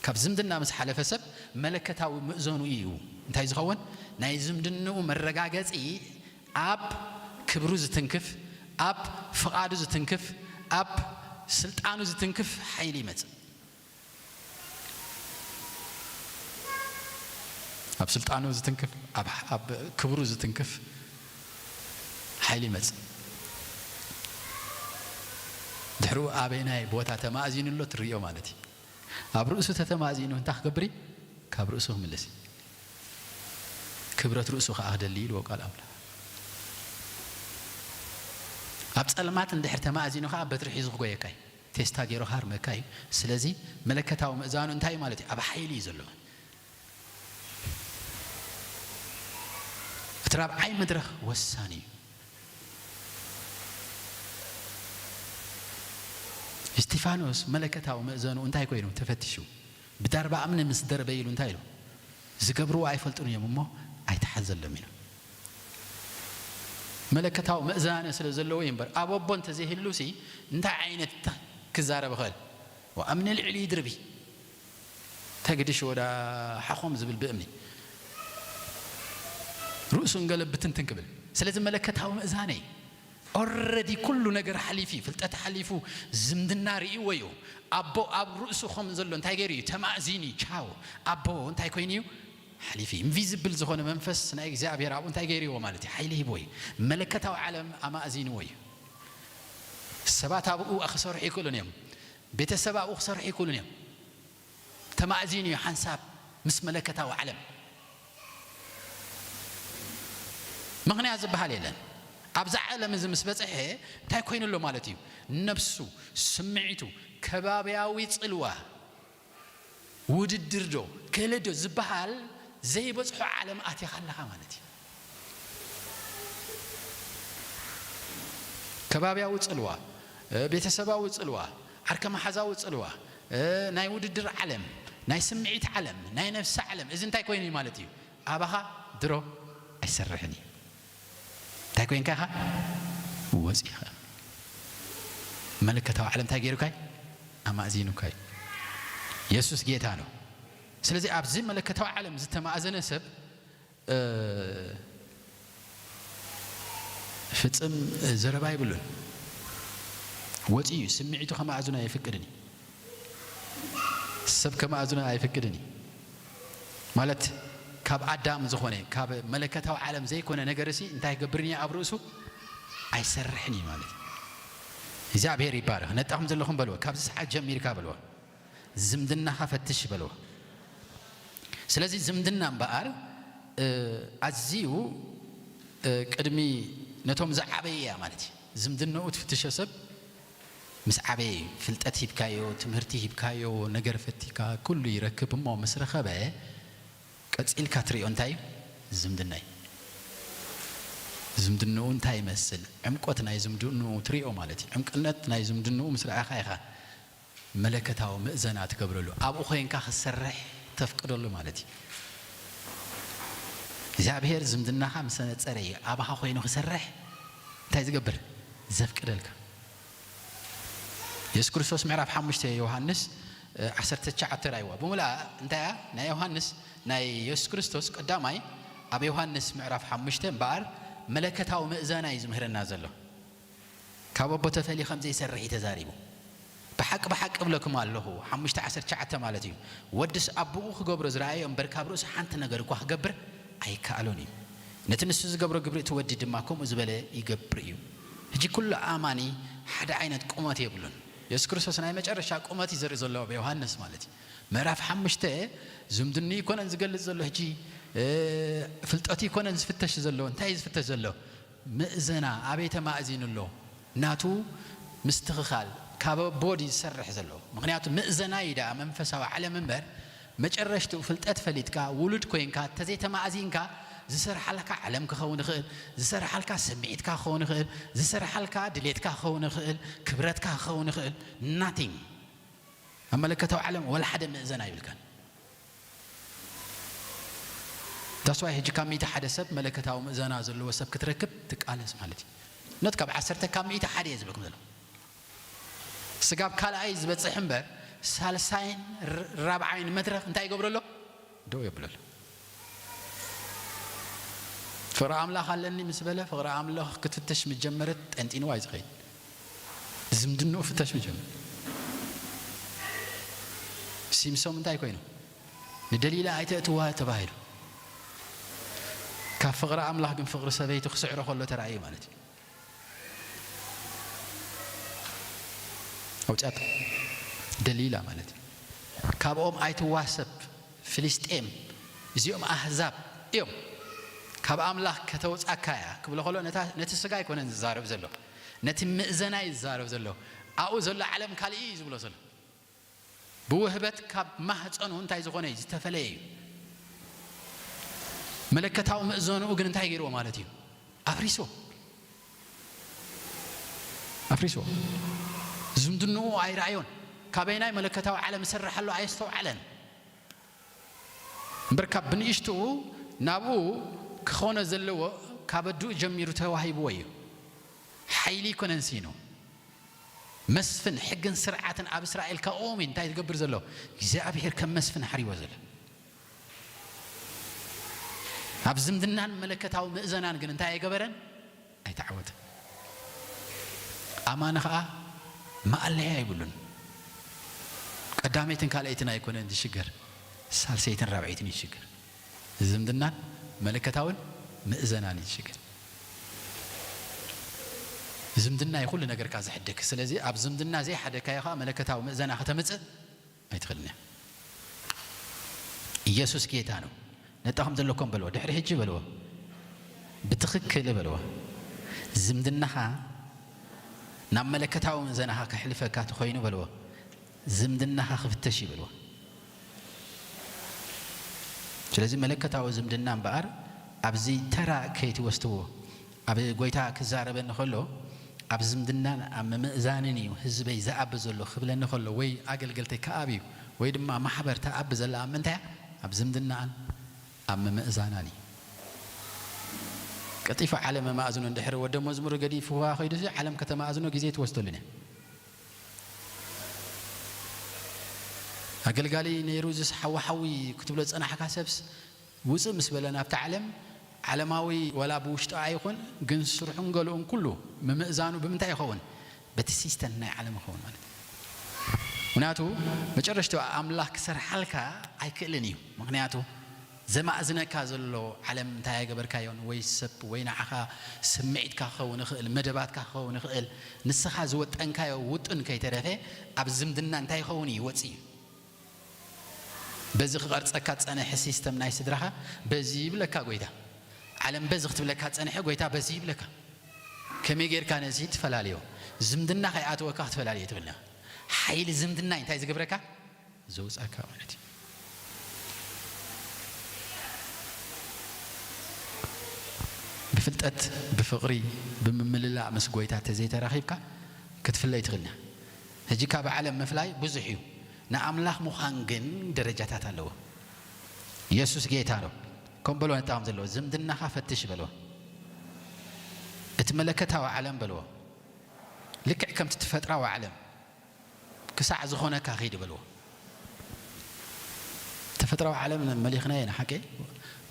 ካብ ዝምድና ምስ ሓለፈ ሰብ መለከታዊ ምእዘኑ እዩ እንታይ ዝኸውን? ናይ ዝምድንኡ መረጋገጺ ኣብ ክብሩ ዝትንክፍ፣ ኣብ ፍቓዱ ዝትንክፍ፣ ኣብ ስልጣኑ ዝትንክፍ ሓይሊ ይመጽእ። ኣብ ስልጣኑ ዝትንክፍ፣ ኣብ፣ ኣብ ክብሩ ዝትንክፍ ሓይሊ ይመጽእ። ድሕሪኡ ኣበይናይ ቦታ ተማእዚኑ ኣሎ ትርእዮ ማለት እዩ። ኣብ ርእሱ ተተማእዚኑ እንታይ ክገብር እዩ? ካብ ርእሱ ክምልስ እዩ። ክብረት ርእሱ ከኣ ክደሊ እዩ ኢልዎ ቃል ኣምላኽ። ኣብ ጸልማት እንድሕር ተማእዚኑ ከኣ በትሪ ሒዙ ክጎየካ እዩ። ቴስታ ገይሩ ክሃርመካ እዩ። ስለዚ መለከታዊ ምእዛኑ እንታይ እዩ ማለት እዩ? ኣብ ሓይሊ እዩ ዘሎ። እቲ ራብዓይ መድረኽ ወሳኒ እዩ። እስጢፋኖስ መለከታዊ መእዘኑ እንታይ ኮይኑ ተፈቲሹ? ብዳርባ እምኒ ምስ ደርበ ኢሉ እንታይ ኢሉ? ዝገብርዎ ኣይፈልጡን እዮም እሞ ኣይተሓዘሎም ኢሉ። መለከታዊ መእዛነ ስለ ዘለዎ እዩ እምበር፣ ኣብ ኣቦ እንተዘይህሉሲ እንታይ ዓይነት ክዛረብ ይኽእል? ወእምኒ ልዕሊ ይድርቢ። እንታይ ግድሽ ወዳ ሓኾም ዝብል ብእምኒ። ርእሱ እንገለ ብትንትን ክብል። ስለዚ መለከታዊ መእዛነ እዩ። ኦረዲ ኩሉ ነገር ሓሊፉ እዩ። ፍልጠት ሓሊፉ፣ ዝምድና ርእይዎ እዩ። ኣቦ ኣብ ርእሱ ከም ዘሎ እንታይ ገይሩ እዩ? ተማእዚኑ እዩ። ቻው። ኣቦ እንታይ ኮይኑ እዩ? ሓሊፉ እዩ። ኢንቪዚብል ዝኾነ መንፈስ ናይ እግዚኣብሔር ኣብኡ እንታይ ገይርዎ ማለት እዩ? ሓይሊ ሂብዎ እዩ። መለከታዊ ዓለም ኣማእዚንዎ እዩ። ሰባት ኣብኡ ክሰርሑ ይክእሉን እዮም። ቤተሰብ ኣብኡ ክሰርሑ ይክእሉን እዮም። ተማእዚኑ እዩ ሓንሳብ ምስ መለከታዊ ዓለም። ምኽንያት ዝበሃል የለን። ኣብዛ ዓለም እዚ ምስ በጽሐ እንታይ ኮይኑ ኣሎ ማለት እዩ? ነብሱ፣ ስምዒቱ፣ ከባብያዊ ጽልዋ፣ ውድድር ዶ፣ ክእለት ዶ ዝበሃል ዘይበጽሖ ዓለም ኣቲኻ ኣለኻ ማለት እዩ። ከባብያዊ ጽልዋ፣ እ፣ ቤተሰባዊ ጽልዋ፣ ዓርከ መሓዛዊ ጽልዋ፣ እ፣ ናይ ውድድር ዓለም፣ ናይ ስምዒት ዓለም፣ ናይ ነፍሲ ዓለም፣ እዚ እንታይ ኮይኑ እዩ ማለት እዩ? ኣባኻ ድሮ ኣይሰርሕን እዩ። እንታይ ኮይንካ ኢኻ? ወጺኻ። መለከታዊ ዓለም እንታይ ገይሩካ እዩ? ኣማእዚኑካ እዩ። የሱስ ጌታ ነው። ስለዚ ኣብዚ መለከታዊ ዓለም ዝተማእዘነ ሰብ፣ እ፣ ፍጽም ዘረባ የብሉን። ወጺኡ እዩ። ስምዒቱ ከማእዝኖ ኣይፍቅድን እዩ። ሰብ ከማእዝኖ ኣይፍቅድን እዩ። ማለት ካብ ኣዳም ዝኾነ፣ ካብ መለከታዊ ዓለም ዘይኮነ ነገር ሲ እንታይ ክገብርን እዩ ኣብ ርእሱ? ኣይሰርሕን እዩ ማለት እዩ። እግዚኣብሔር ይባረኽ። ነጣኹም ዘለኹም በልዎ። ካብዚ ሰዓት ጀሚርካ በልዎ። ዝምድናኻ ፈትሽ በልዎ። ስለዚ ዝምድና እምበኣር፣ እ፣ ኣዝዩ፣ እ፣ ቅድሚ ነቶም ዝዓበየ እያ ማለት እዩ። ዝምድናኡ ትፍትሾ ሰብ ምስ ዓበየ እዩ። ፍልጠት ሂብካዮ፣ ትምህርቲ ሂብካዮ፣ ነገር ፈቲካ፣ ኩሉ ይረክብ። እሞ ምስ ረኸበ፣ ቀጺልካ ትሪኦ እንታይ እዩ? ዝምድና እዩ። ዝምድንኡ እንታይ ይመስል? ዕምቆት ናይ ዝምድንኡ ትሪኦ ማለት እዩ። ዕምቅነት ናይ ዝምድንኡ ምስ ረኣኻ ኢኻ መለከታዊ ምእዘና ትገብረሉ። ኣብኡ ኮይንካ ክሰርሕ ተፍቅደሉ ማለት እዩ። እግዚኣብሔር ዝምድናኻ ምስ ነጸረ እዩ ኣባኻ ኮይኑ ክሰርሕ እንታይ ዝገብር? ዘፍቅደልካ። የሱስ ክርስቶስ ምዕራፍ ሓሙሽተ ዮሃንስ፣ እ፣ ዓሰርተ ትሽዓተ ራእይዋ። ብምልኣ እንታይ እያ? ናይ ዮሃንስ፣ ናይ የሱስ ክርስቶስ ቀዳማይ ኣብ ዮሃንስ ምዕራፍ ሓሙሽተ እምበኣር መለከታዊ ምእዘና እዩ ዝምህረና ዘሎ። ካብ ኣቦ ተፈልዩ ከም ዘይሰርሕ እዩ ተዛሪቡ። ብሓቂ፣ ብሓቂ እብለኩም ኣለኹ፣ ሓሙሽተ ዓሰርተ ትሽዓተ ማለት እዩ። ወድስ ኣቦኡ ክገብሮ ዝረኣዮ እምበር ካብ ርእሱ ሓንቲ ነገር እኳ ክገብር ኣይከኣሎን እዩ። ነቲ ንሱ ዝገብሮ ግብሪ እቲ ወዲ ድማ ከምኡ ዝበለ ይገብር እዩ። ሕጂ ኩሉ ኣማኒ ሓደ ዓይነት ቁመት የብሉን። የሱስ ክርስቶስ ናይ መጨረሻ ቁመት እዩ ዘርኢ ዘሎ ኣብ ዮሃንስ ማለት እዩ። ምዕራፍ ሓሙሽተ ዝምድንኡ ይኮነን ዝገልጽ ዘሎ ሕጂ፣ እ፣ ፍልጠቱ ይኮነን ዝፍተሽ ዘሎ። እንታይ እዩ ዝፍተሽ ዘሎ? ምእዘና ኣበይ ተማእዚኑ ኣሎ? ናቱ ምስትኽኻል ካብ ኣቦ ድዩ ዝሰርሕ ዘሎ? ምኽንያቱ ምእዘና እዩ ደኣ መንፈሳዊ ዓለም እምበር፣ መጨረሽትኡ ፍልጠት ፈሊጥካ፣ ውሉድ ኮይንካ፣ ተዘይተማእዚንካ፣ ዝሰርሓልካ ዓለም ክኸውን ይኽእል፣ ዝሰርሓልካ ስምዒትካ ክኸውን ይኽእል፣ ዝሰርሓልካ ድሌትካ ክኸውን ይኽእል፣ ክብረትካ ክኸውን ይኽእል፣ ናቲንግ። ኣብ መለከታዊ ዓለም ወላ ሓደ ምእዘና ይብልካን። ዳስዋይ ሕጂ ካብ ሚእቲ ሓደ ሰብ መለከታዊ ምእዘና ዘለዎ ሰብ ክትረክብ ትቃለስ ማለት እዩ። ኖት ካብ ዓሰርተ ካብ ሚእቲ ሓደ እየ ዝብለኩም ዘሎ። ስጋብ ካልኣይ ዝበጽሕ እምበር ሳልሳይን ር-፣ ራብዓይን መድረኽ እንታይ ይገብረሎ? ደው የብለሎ። ፍቕሪ ኣምላኽ ኣለኒ ምስ በለ ፍቕሪ ኣምላኽ ክትፍተሽ ምስ ጀመረ ጠንጢንዋ እዩ ዝኸይድ። ዝምድንኡ ፍተሽ ምስ ጀመረ። ሲምሶም እንታይ ኮይኑ? ንደሊላ ኣይተእትዋ ተባሂሉ። ካብ ፍቕሪ ኣምላኽ ግን ፍቕሪ ሰበይቲ ክስዕሮ ከሎ ተራእዩ ማለት እዩ። ኣውጻት ደሊላ ማለት እዩ። ካብኦም ኣይትዋሰብ፣ ፍልስጤም፣ እዚኦም ኣህዛብ እዮም። ካብ ኣምላኽ ከተውጻካ እያ ክብሎ ከሎ ነታ፣ ነቲ ስጋ ኣይኮነን ዝዛረብ ዘሎ፣ ነቲ ምእዘና እዩ ዝዛረብ ዘሎ። ኣብኡ ዘሎ ዓለም ካልእ እዩ ዝብሎ ዘሎ። ብውህበት ካብ ማህፀኑ እንታይ ዝኾነ እዩ? ዝተፈለየ እዩ። መለከታዊ ምእዘንኡ ግን እንታይ ገይርዎ ማለት እዩ? ኣፍሪስዎ። ኣፍሪስዎ። ዝምድንኡ ኣይረኣዮን። ካበይናይ መለከታዊ ዓለም ይሰርሕ ኣሎ ኣየስተውዓለን። እምበር ካብ ብንእሽትኡ ናብኡ ክኾነ ዘለዎ ካብ ኣድኡ ጀሚሩ ተዋሂብዎ እዩ። ሓይሊ ይኮነን ሲኑ። መስፍን ሕግን ስርዓትን ኣብ እስራኤል ካብኦም እዩ እንታይ ዝገብር ዘሎ? እግዚኣብሔር ከም መስፍን ሓሪዎ ዘሎ። ኣብ ዝምድናን መለከታዊ ምእዘናን ግን እንታይ ኣይገበረን? ኣይተዓወተን። ኣማኒ ኸዓ ማእለያ ኣይብሉን። ቀዳመይትን ካልኣይትን ኣይኮነን ዝሽገር፣ ሳልሰይትን ራብዐይትን እዩ ዝሽገር። ዝምድናን መለከታውን ምእዘናን እዩ ዝሽገር። ዝምድና እዩ ኩሉ ነገርካ ዝሕድግ። ስለዚ ኣብ ዝምድና ዘይሓደግካዮ ኸዓ መለከታዊ ምእዘና ከተምጽእ ኣይትኽእልን እያ። ኢየሱስ ጌታ ነው። ነጣኹም ዘለኩም በልዎ፣ ድሕሪ ሕጂ በልዎ፣ ብትኽክል በልዎ። ዝምድናኻ ናብ መለከታዊ ምእዘናኻ ከሕልፈካ ተኾይኑ በልዎ፣ ዝምድናኻ ክፍተሽ እዩ በልዎ። ስለዚ መለከታዊ ዝምድና እምበኣር ኣብዚ ተራ ከይትወስድዎ። ኣብ ጎይታ ክዛረበኒ ከሎ ኣብ ዝምድናን ኣብ ምምእዛንን እዩ ህዝበይ ዝኣቢ ዘሎ ክብለኒ ከሎ ወይ ኣገልገልተይ ክኣቢ እዩ ወይ ድማ ማሕበር ትኣቢ ዘላ ኣብ ምንታይ እያ? ኣብ ዝምድናኣን ኣብ ምምእዛናን እዩ። ቀልጢፉ ዓለም መማእዝኑ እንድሕር ወደ መዝሙር ገዲፍዋ ከይዱ እዚ ዓለም ከተማእዝኖ ግዜ ትወስደሉን እያ። ኣገልጋሊ ነይሩ ዝስ ሓዊ ሓዊ ክትብሎ ዝጸናሕካ ሰብስ ውጽእ ምስ በለ ናብቲ ዓለም ዓለማዊ ዋላ ብውሽጡ ኣይኹን ግን ስርሑን ገለኡን ኩሉ ምምእዛኑ ብምንታይ ይኸውን? በቲ ሲስተም ናይ ዓለም ይኸውን ማለት እዩ። ምክንያቱ መጨረሽቱ ኣምላኽ ክሰርሓልካ ኣይክእልን እዩ። ምክንያቱ ዘማእዝነካ ዘሎ ዓለም እንታይ ኣይገበርካዮን ወይ ሰብ ወይ ንዓኻ ስምዒትካ ክኸውን ይኽእል፣ መደባትካ ክኸውን ይኽእል፣ ንስኻ ዝወጠንካዮ ውጥን ከይተረፈ ኣብ ዝምድና እንታይ ይኸውን እዩ ይወጽእ እዩ። በዚ ክቐርጸካ ዝጸንሐ ሲስተም ናይ ስድራኻ በዚ ይብለካ ጎይታ። ዓለም በዚ ክትብለካ ዝጸንሐ ጎይታ በዚ ይብለካ። ከመይ ጌርካ ነዚ ትፈላልዮ? ዝምድና ከይኣተወካ ክትፈላልዮ ትብልና። ሓይሊ ዝምድና እንታይ ዝገብረካ? ዘውጻካ ማለት እዩ። ብፍልጠት፣ ብፍቕሪ፣ ብምምልላእ ምስ ጎይታ ተዘይተራኺብካ ክትፍለ ኣይትኽእልን። ሕጂ ካብ ዓለም ምፍላይ ብዙሕ እዩ። ንኣምላኽ ምዃን ግን ደረጃታት ኣለዎ። ኢየሱስ ጌታ ነው። ከም በሎ ነጣም ዘለዎ ዝምድናኻ ፈትሽ በልዎ። እቲ መለከታዊ ዓለም በልዎ። ልክዕ ከምቲ ተፈጥራዊ ዓለም ክሳዕ ዝኾነካ ኺድ በልዎ። ተፈጥራዊ ዓለም መሊኽናዮ ንሓቂ።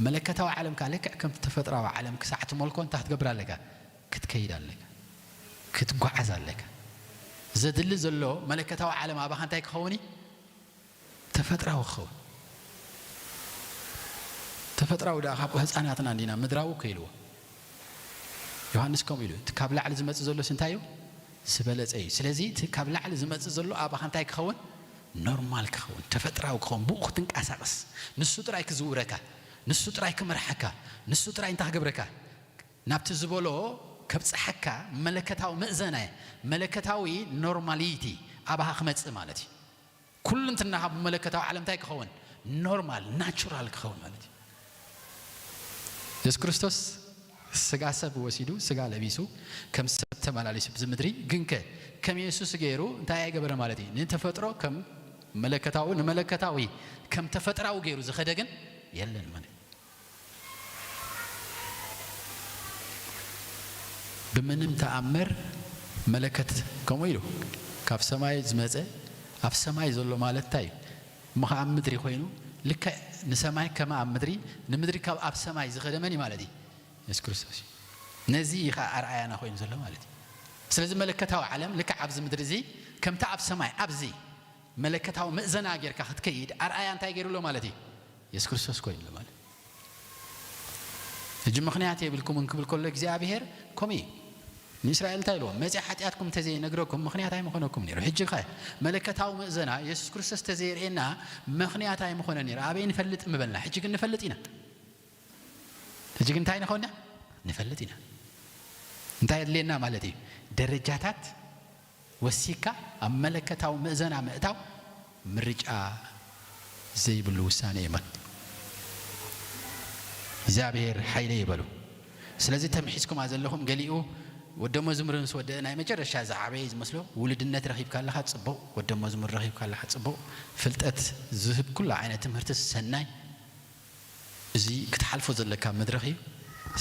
መለከታዊ ዓለም ከኣ ልክዕ ከምቲ ተፈጥራዊ ዓለም ክሳዕ ትመልኮ እንታይ ክትገብር ኣለካ? ክትከይድ ኣለካ። ክትጓዓዝ ኣለካ። ዘድሊ ዘሎ መለከታዊ ዓለም ኣባኻ እንታይ ክኸውን እዩ? ተፈጥራዊ ክኸውን። ተፈጥራዊ ደኣ ካብ ህፃናትና እንዲና ምድራዊ እኮ ኢልዎ። ዮሃንስ ከምኡ ኢሉ፣ እቲ ካብ ላዕሊ ዝመጽእ ዘሎስ እንታይ እዩ? ዝበለጸ እዩ። ስለዚ እቲ ካብ ላዕሊ ዝመጽእ ዘሎ ኣባኻ እንታይ ክኸውን? ኖርማል ክኸውን፣ ተፈጥራዊ ክኸውን፣ ብኡ ክትንቀሳቐስ፣ ንሱ ጥራይ ክዝውረካ፣ ንሱ ጥራይ ክመርሓካ፣ ንሱ ጥራይ እንታይ ክገብረካ? ናብቲ ዝበሎ ከብጽሓካ መለከታዊ ምእዘና፣ መለከታዊ ኖርማሊቲ ኣባኻ ክመጽእ ማለት እዩ። ኩልንትናኻ ብመለከታዊ ዓለም እንታይ ክኸውን? ኖርማል፣ ናቹራል ክኸውን ማለት እዩ። የሱስ ክርስቶስ ስጋ ሰብ ወሲዱ፣ ስጋ ለቢሱ፣ ከም ሰብ ተመላሊሱ ብዚ ምድሪ፣ ግንከ ከም የሱስ ገይሩ እንታይ ኣይገበረ ማለት እዩ? ንተፈጥሮ ከም መለከታዊ፣ ንመለከታዊ ከም ተፈጥራዊ ገይሩ ዝኸደ ግን የለን ማለት እዩ። ብምንም ተኣምር መለከት ከምኡ ኢሉ ካብ ሰማይ ዝመጸ ኣብ ሰማይ ዘሎ ማለት እንታይ እዩ? እሞ ኸዓ ኣብ ምድሪ ኮይኑ ልክዕ ንሰማይ ከመ ኣብ ምድሪ፣ ንምድሪ ካብ ኣብ ሰማይ ዝኸደ መን እዩ ማለት እዩ? የሱስ ክርስቶስ እዩ። ነዚ እዩ ኸዓ ኣርኣያና ኮይኑ ዘሎ ማለት እዩ። ስለዚ መለከታዊ ዓለም ልክዕ ኣብዚ ምድሪ እዚ ከምቲ ኣብ ሰማይ ኣብዚ መለከታዊ ምእዘና ጌርካ ክትከይድ ኣርኣያ እንታይ ገይሩ ኣሎ ማለት እዩ? የሱስ ክርስቶስ ኮይኑ ኣሎ ማለት እዩ። ሕጂ ምኽንያት የብልኩምን ክብል ከሎ እግዚኣብሔር ከምኡ እዩ። ንእስራኤል እንታይ ኢልዎም? መጺኣ ሓጢኣትኩም እንተዘይነግረኩም ምኽንያት ኣይምኾነኩም ነይሩ። ሕጂ ኸ መለከታዊ ምእዘና የሱስ ክርስቶስ እንተዘይርእየና ምኽንያት ኣይምኾነን ነይሩ። ኣበይ ንፈልጥ ምበልና? ሕጂ ግን ንፈልጥ ኢና። ሕጂ ግን እንታይ ንኸውን ኢና? ንፈልጥ ኢና። እንታይ የድልየና ማለት እዩ? ደረጃታት ወሲካ ኣብ መለከታዊ ምእዘና ምእታው ምርጫ ዘይብሉ ውሳኔ እዩ ማለት እዩ። እግዚኣብሔር ሓይለይ ይበሉ። ስለዚ ተምሒዝኩማ ዘለኹም ገሊኡ ወደ መዝሙር ምስ ወደአ ናይ መጨረሻ ዝዓበየ ዝመስሎ ውልድነት ረኺብካ ኣለኻ፣ ጽቡቕ። ወደ መዝሙር ረኺብካ ኣለኻ፣ ጽቡቕ። ፍልጠት ዝህብ ኩሉ ዓይነት ትምህርቲ ሰናይ። እዚ ክትሓልፎ ዘለካ መድረኽ እዩ።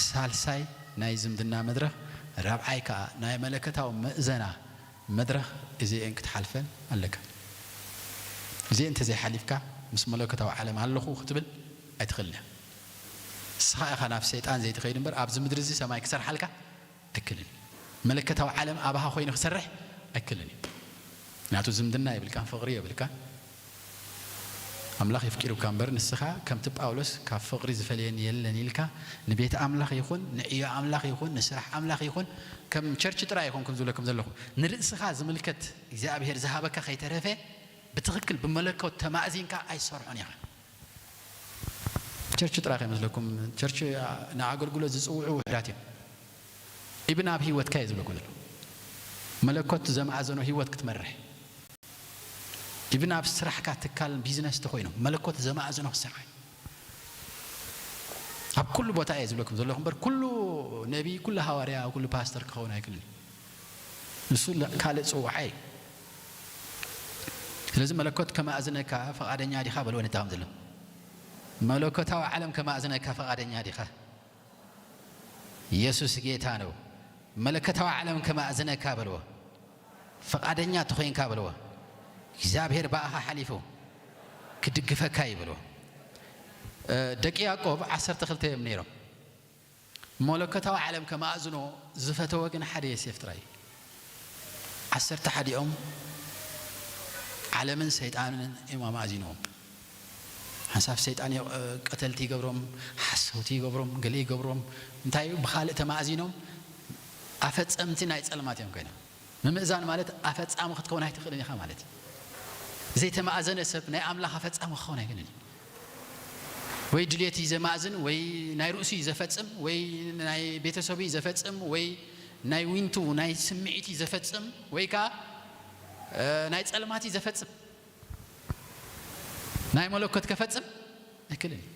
ሳልሳይ ናይ ዝምድና መድረኽ፣ ራብዓይ ከኣ ናይ መለከታዊ ምእዘና መድረኽ፣ እዚኤን ክትሓልፈን ኣለካ። እዚኤን እንተዘይሓሊፍካ ምስ መለኮታዊ ዓለም ኣለኹ ክትብል ኣይትኽእልን እያ። ንስኻ ኢኻ ናብ ሰይጣን ዘይትኸይድ እምበር ኣብዚ ምድሪ እዚ ሰማይ ክሰርሓልካ ኣይክእልን እዩ። መለኮታዊ ዓለም ኣባኻ ኮይኑ ክሰርሕ ኣይክእልን እዩ። ምክንያቱ ዝምድና የብልካን፣ ፍቕሪ የብልካን። ኣምላኽ የፍቂሩካ እምበር ንስኻ ከምቲ ጳውሎስ ካብ ፍቕሪ ዝፈልየኒ የለን ኢልካ ንቤት ኣምላኽ ይኹን ንዕዮ ኣምላኽ ይኹን ንስራሕ ኣምላኽ ይኹን ከም ቸርች ጥራይ ኣይኮንኩን ዝብለኩም ዘለኹ ንርእስኻ ዝምልከት እግዚኣብሔር ዝሃበካ ከይተረፈ ብትኽክል ብመለኮት ተማእዚንካ ኣይሰርሖን ኢኻ። ቸርች ጥራይ ከይመስለኩም፣ ቸርች ንኣገልግሎት ዝጽውዑ ውሑዳት እዮም። ኢብን ኣብ ህይወትካ እየ ዝብለኩም ዘለኹ። መለኮት ዘማእዘኖ ህይወት ክትመርሕ፣ ኢብን ኣብ ስራሕካ ትካል ቢዝነስ ተኾይኑ መለኮት ዘማእዘኖ ክትሰርሕ። ኣብ ኩሉ ቦታ እየ ዝብለኩም ዘለኹ እምበር ኩሉ ነቢይ፣ ኩሉ ሃዋርያ፣ ኩሉ ፓስተር ክኸውን ኣይክእልን እዩ። ንሱ ለ-፣ ካልእ ጽውዓ እዩ። ስለዚ መለኮት ከማእዝነካ ፈቓደኛ ዲኻ በልዎ ነታ ከም ዘሎ። መለኮታዊ ዓለም ከማእዝነካ ፈቓደኛ ዲኻ? ኢየሱስ ጌታ ነው። መለኮታዊ ዓለም ከማእዝነካ በልዎ። ፈቓደኛ ተኾይንካ በልዎ። እግዚኣብሔር ብኣኻ ሓሊፉ ክድግፈካ እዩ በልዎ። እ፣ ደቂ ያዕቆብ ዓሰርተ ክልተ እዮም ነይሮም። መለኮታዊ ዓለም ከማእዝኖ ዝፈተወ ግን ሓደ ዮሴፍ ጥራይ እዩ። ዓሰርተ ሓዲኦም ዓለምን ሰይጣንን እዮም ኣማእዚኖም። ሓንሳብ ሰይጣን ዮ-፣ ቀተልቲ ይገብሮም፣ ሓሰውቲ ይገብሮም፣ ገለ ይገብሮም። እንታይ እዩ? ብኻልእ ተማእዚኖም ኣፈጸምቲ ናይ ጸልማት እዮም ኮይኖም። ምምእዛን ማለት ኣፈጻሚ ክትከውን ኣይትኽእልን ኢኻ ማለት እዩ። ዘይተማእዘነ ሰብ ናይ ኣምላኽ ኣፈጻሚ ክኸውን ኣይክእልን እዩ። ወይ ድሌት እዩ ዘማእዝን፣ ወይ ናይ ርእሱ እዩ ዘፈጽም፣ ወይ ናይ ቤተሰቡ እዩ ዘፈጽም፣ ወይ ናይ ዊንቱ ናይ ስምዒት እዩ ዘፈጽም፣ ወይ ከኣ፣ እ፣ ናይ ጸልማት እዩ ዘፈጽም። ናይ መለኮት ከፈጽም ኣይክእልን እዩ።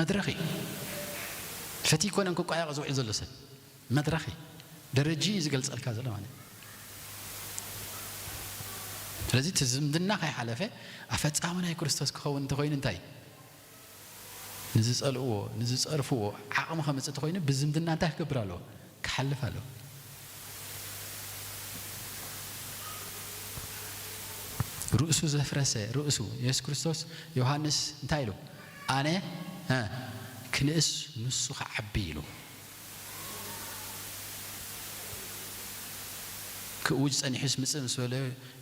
መድረኽ እዩ። ፈቲ ይኮነን ክቋየቕ ዝውዕል ዘሎ ሰብ። መድረኽ እዩ። ደረጂ እዩ ዝገልጸልካ ዘሎ ማለት እዩ። ስለዚ እቲ ዝምድና ከይሓለፈ ኣፈጻሚ ናይ ክርስቶስ ክኸውን እንተኾይኑ እንታይ እዩ? ንዝጸልእዎ፣ ንዝጸርፍዎ ዓቕሚ ከምጽእ እንተኾይኑ ብዝምድና እንታይ ክገብር ኣለዎ? ክሓልፍ ኣለዎ። ርእሱ ዘፍረሰ፣ ርእሱ፣ የሱስ ክርስቶስ፣ ዮሃንስ እንታይ ኢሉ? ኣነ፣ እ፣ ክንእስ ንሱ ክዓቢ ኢሉ። ክእውጅ ጸኒሑስ ምጽእ ምስ በለ፣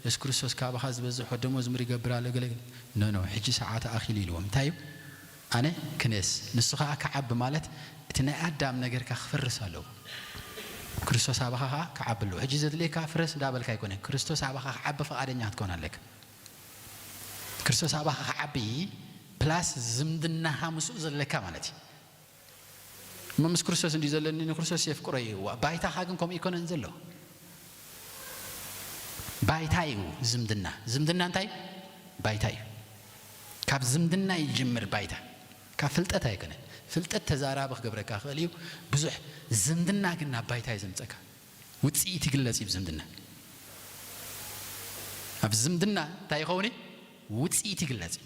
የሱስ ክርስቶስ ካባኻ ዝበዝሕ ወደ መዝሙር ይገብር ኣሎ፣ ገለ፣ ገለ። ኖ፣ ኖ፣ ሕጂ ሰዓቱ ኣኺሉ ኢልዎም። እንታይ እዩ? ኣነ ክንእስ፣ ንሱ ኸኣ ክዓቢ ማለት እቲ ናይ ኣዳም ነገርካ ክፈርስ ኣለዎ። ክርስቶስ ኣባኻ ኸዓ ክዓቢ ኣለዎ። ሕጂ ዘድልየካ ፍረስ እንዳበልካ ኣይኮነ። ክርስቶስ ኣባኻ ክዓቢ ፍቓደኛ ክትኮን ኣለካ። ክርስቶስ ኣባኻ ክዓቢ ፕላስ ዝምድናኻ ምስኡ ዘለካ ማለት እዩ። እሞ ምስ ክርስቶስ እንዲዩ ዘለኒ ንክርስቶስ የፍቅሮ እዩ። ዋ፣ ባይታኻ ግን ከምኡ ይኮነን ዘሎ። ባይታ እዩ ዝምድና። ዝምድና እንታይ? ባይታ እዩ። ካብ ዝምድና ይጅምር ባይታ። ካብ ፍልጠት ኣይኮነን። ፍልጠት ተዛራቢ ክገብረካ ክእል እዩ። ብዙሕ ዝምድና ግን ናብ ባይታ እዩ ዘምጸካ። ውጽኢት ይግለጽ እዩ ብዝምድና። ኣብ ዝምድና እንታይ ይኸውን እዩ? ውጽኢት ይግለጽ እዩ።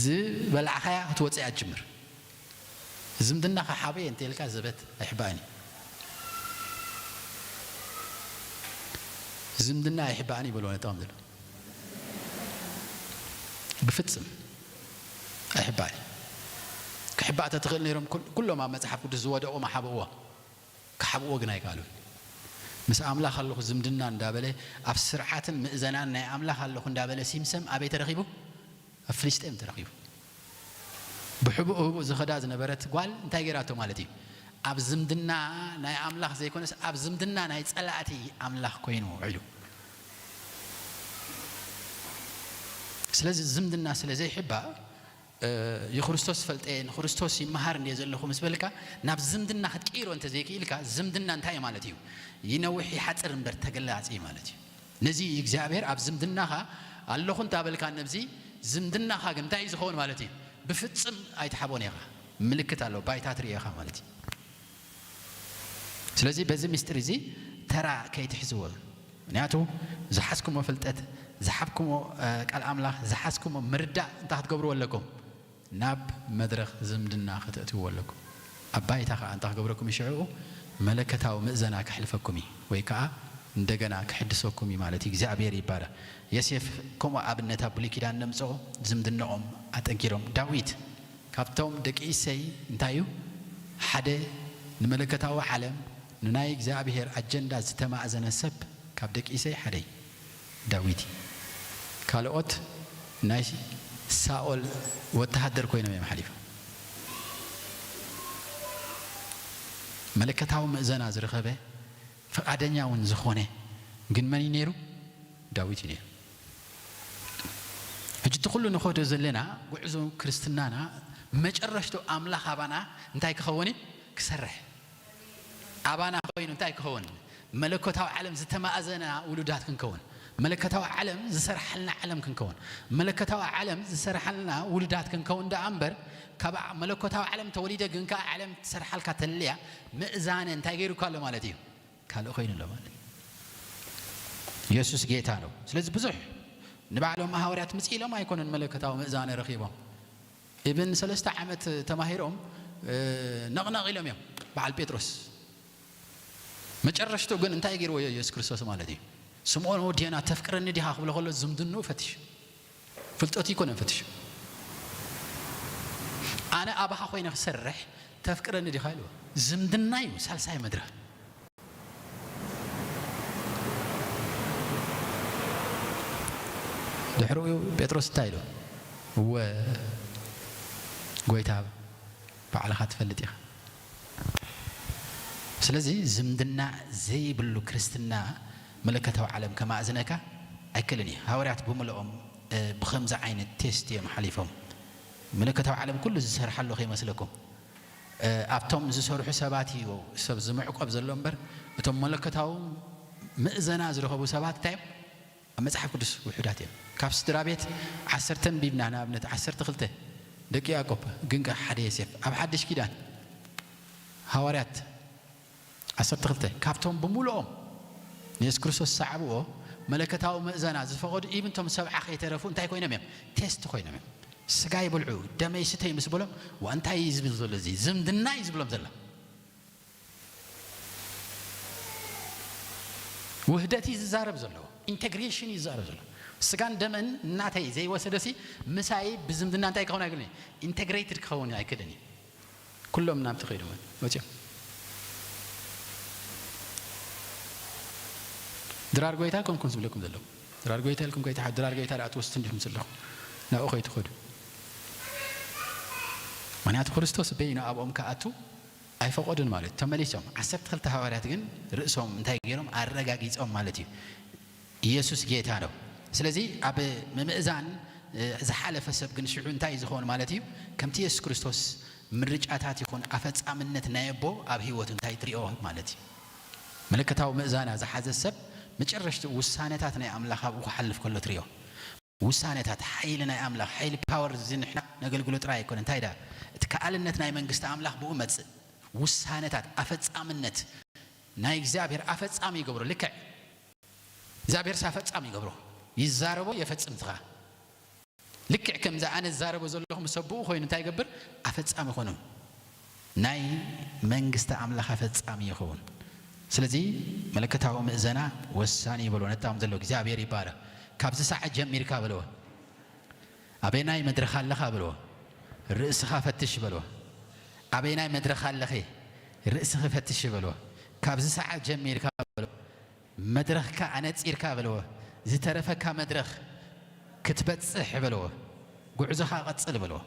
ዝበላዕኻያ ክትወጽእ እያ ትጅምር። ዝምድና ከሓበየ እንተ ኢልካ ዘበት ኣይሕባእን እዩ። ዝምድና ኣይሕባእን ይበልዎ ነጠቐም ዘሎ። ብፍጽም ኣይሕባእን እዩ። ክሕባእ ተትኽእል ነይሮም ኩል-፣ ኩሎም ኣብ መጽሓፍ ቅዱስ ዝወደቑ ምሓብእዎ። ክሓብእዎ ግን ኣይከኣሉን። ምስ ኣምላኽ ኣለኹ ዝምድና እንዳበለ፣ ኣብ ስርዓትን ምእዘናን ናይ ኣምላኽ ኣለኹ እንዳበለ ሲምሰም ኣበይ ተረኺቡ? ኣብ ፍልስጤም ተረኺቡ። ብሕቡእ ህቡእ ዝኸዳ ዝነበረት ጓል እንታይ ገይራቶ ማለት እዩ? ኣብ ዝምድና ናይ ኣምላኽ ዘይኮነስ ኣብ ዝምድና ናይ ጸላእቲ ኣምላኽ ኮይኑ ውዒሉ። ስለዚ ዝምድና ስለ ዘይሕባእ፣ እ፣ የክርስቶስ ፈልጠ፣ ንክርስቶስ ይመሃር እንድየ ዘለኹ ምስ በልካ፣ ናብ ዝምድና ክትቅይሮ እንተዘይክኢልካ፣ ዝምድና እንታይ እዩ ማለት እዩ? ይነውሕ ይሓጽር እምበር ተገላጺ እዩ ማለት እዩ። ነዚ እግዚኣብሔር ኣብ ዝምድናኻ ኣለኹ እንታበልካ፣ ነብዚ ዝምድናኻ ግን እንታይ እዩ ዝኸውን ማለት እዩ? ብፍጽም ኣይትሓቦን ኢኻ። ምልክት ኣለዎ፣ ባይታ ትርኢ ኢኻ ማለት እዩ። ስለዚ በዚ ምስጢር እዚ ተራ ከይትሕዝዎ። ምክንያቱ ዝሓዝኩሞ ፍልጠት፣ ዝሓብኩሞ፣ እ፣ ቃል ኣምላኽ፣ ዝሓዝኩሞ ምርዳእ እንታይ ክትገብርዎ ኣለኩም? ናብ መድረኽ ዝምድና ከተእትውዎ ኣለኩም። ኣብ ባይታ ኸዓ እንታይ ክገብረኩም እዩ ሽዕኡ? መለከታዊ ምእዘና ከሕልፈኩም እዩ፣ ወይ ከኣ እንደገና ክሕድሰኩም እዩ ማለት እዩ። እግዚኣብሔር ይባረኽ። ዮሴፍ ከምኡ ኣብነት ኣብ ብሉይ ኪዳን ነምጽኦ፣ ዝምድናኦም ኣጠንኪሮም። ዳዊት ካብቶም ደቂ እሴይ እንታይ እዩ? ሓደ ንመለከታዊ ዓለም፣ ንናይ እግዚኣብሔር ኣጀንዳ ዝተማእዘነ ሰብ ካብ ደቂ እሴይ ሓደ እዩ። ዳዊት እዩ። ካልኦት ናይ ሳኦል ወተሃደር ኮይኖም እዮም ሓሊፎም። መለከታዊ ምእዘና ዝረኸበ፣ ፍቓደኛ እውን ዝኾነ ግን መን እዩ ነይሩ? ዳዊት እዩ ነይሩ። ሕጂ እቲ ኩሉ ንኸዶ ዘለና ጉዕዞ ክርስትናና መጨረሽቱ ኣምላኽ ኣባና እንታይ ክኸውን እዩ? ክሰርሕ። ኣባና ኮይኑ እንታይ ክኸውን? መለኮታዊ ዓለም ዝተማእዘና ውሉዳት ክንከውን፣ መለኮታዊ ዓለም ዝሰርሓልና ዓለም ክንከውን፣ መለኮታዊ ዓለም ዝሰርሓልና ውሉዳት ክንከውን ደኣ እምበር፣ ካብ መለኮታዊ ዓለም ተወሊደ ግን ከኣ ዓለም ትሰርሓልካ ተልያ ምእዛነ እንታይ ገይሩካ ኣሎ ማለት እዩ? ካልእ ኮይኑ ኣሎ ማለት እዩ። የሱስ ጌታ ነው። ስለዚ ብዙሕ ንባዕሎም ሃዋርያት ምጽእ ኢሎም ኣይኮኑን መለኮታዊ ምእዛነ ረኺቦም። ኢብን ሰለስተ ዓመት ተማሂሮም፣ እ፣ ነቕነቕ ኢሎም እዮም በዓል ጴጥሮስ። መጨረሽቱ ግን እንታይ ገይርዎ የሱስ ክርስቶስ ማለት እዩ? ስምዖን ወዲ ዮና ተፍቅረኒ ዲኻ ክብሎ ከሎ ዝምድንኡ ፈትሽ። ፍልጠቱ ይኮነ ፈትሽ። ኣነ ኣባኻ ኮይነ ክሰርሕ ተፍቅረኒ ዲኻ ኢልዎ። ዝምድና እዩ ሳልሳይ መድረኽ። ድሕሪኡ ጴጥሮስ እንታይ ኢሉ? እወ ጎይታ፣ ባዕልኻ ትፈልጥ ኢኻ። ስለዚ ዝምድና ዘይብሉ ክርስትና መለኮታዊ ዓለም ከማእዝነካ ኣይክእልን እዩ። ሃዋርያት ብምልኦም፣ እ፣ ብኸምዚ ዓይነት ቴስት እዮም ሓሊፎም። መለኮታዊ ዓለም ኩሉ ዝሰርሓሉ ከይመስለኩም። እ፣ ኣብቶም ዝሰርሑ ሰባት እዩ ሰብ ዝምዕቆብ ዘሎ እምበር፣ እቶም መለኮታዊ ምእዘና ዝረኸቡ ሰባት እንታይ እዮም? ኣብ መጽሓፍ ቅዱስ ውሑዳት እዮም። ካብ ስድራ ቤት ዓሰርተ ኣንቢብና፣ ንኣብነት ዓሰርተ ክልተ ደቂ ያዕቆብ፣ ግን ከኣ ሓደ ዮሴፍ። ኣብ ሓድሽ ኪዳን ሃዋርያት ዓሰርተ ክልተ ካብቶም ብምሉኦም ንየሱስ ክርስቶስ ዝሰዓብዎ መለኮታዊ ምእዘና ዝፈቐዱ፣ ኢብን እቶም ሰብዓ ከይተረፉ እንታይ ኮይኖም እዮም? ቴስት ኮይኖም እዮም። ስጋይ ብልዑ፣ ደመይ ስተዩ ምስ በሎም፣ "ዋ፣ እንታይ እዩ ዝብል ዘሎ እዚ? ዝምድና እዩ ዝብሎም ዘሎ። ውህደት እዩ ዝዛረብ ዘሎ፣ ኢንቴግሬሽን እዩ ዝዛረብ ዘሎ። ስጋን ደምን እናተይ ዘይወሰደሲ ምሳይ ብዝምድና እንታይ ክኸውን ኣይክእልን እዩ? ኢንቴግሬትድ ክኸውን ኣይክእልን እዩ።" ኩሎም ናብቲ ከይዱ ወፂኦም። ድራር ጎይታ ከምኩም ዝብለኩም ዘለኹ። ድራር ጎይታ ኢልኩም ከይትሓ-፣ ድራር ጎይታ ደኣ ትወስዱ እንዲኹም ዘለኹም። ናብኡ ከይትኸዱ። ምክንያቱ ክርስቶስ በይኑ ኣብኦም ክኣቱ ኣይፈቐዱን ማለት እዩ። ተመሊሶም። ዓሰርተ ክልተ ሃዋርያት ግን ርእሶም እንታይ ገይሮም? ኣረጋጊጾም ማለት እዩ። ኢየሱስ ጌታ ነው። ስለዚ ኣብ ምምእዛን፣ እ፣ ዝሓለፈ ሰብ ግን ሽዑ እንታይ እዩ ዝኸውን ማለት እዩ? ከምቲ የሱስ ክርስቶስ ምርጫታት ይኹን ኣፈጻምነት ናይ ኣቦ ኣብ ህይወቱ እንታይ ትሪኦ ማለት እዩ? መለኮታዊ ምእዛና ዝሓዘ ሰብ መጨረሽቲ ውሳነታት ናይ ኣምላኽ ኣብኡ ክሓልፍ ከሎ ትሪኦ። ውሳነታት ሓይሊ ናይ ኣምላኽ፣ ሓይሊ ፓወር፣ እዚ ንሕና ነገልግሎ ጥራይ ኣይኮነ። እንታይ ደኣ? እቲ ከኣልነት ናይ መንግስቲ ኣምላኽ ብኡ መጽእ። ውሳነታት፣ ኣፈጻምነት ናይ እግዚኣብሔር ኣፈጻሚ ይገብሮ። ልክዕ እግዚኣብሔርስ ኣፈጻሚ ይገብሮ። ይዛረቦ፣ የፈጽም። ትኻ ልክዕ ከምዚ ኣነ ዝዛረቦ ዘለኹ ምስ ኣቦኡ ኮይኑ እንታይ ይገብር? ኣፈጻሚ ኮይኑ ናይ መንግስቲ ኣምላኽ ኣፈጻሚ ይኸውን። ስለዚ መለኮታዊ ምእዘና ወሳኒ እዩ በልዎ። ነታም ዘሎ እግዚኣብሔር ይባረኽ። ካብዚ ሰዓት ጀሚርካ በልዎ። ኣበየናይ መድረኽ ኣለኻ በልዎ። ርእስኻ ፈትሽ በልዎ። ኣበየናይ መድረኽ ኣለኺ? ርእስኺ ፈትሽ በልዎ። ካብዚ ሰዓት ጀሚርካ በልዎ። መድረኽካ ኣነጺርካ በልዎ። ዝተረፈካ መድረኽ ክትበጽሕ በልዎ። ጉዕዞኻ ቀጽል በልዎ።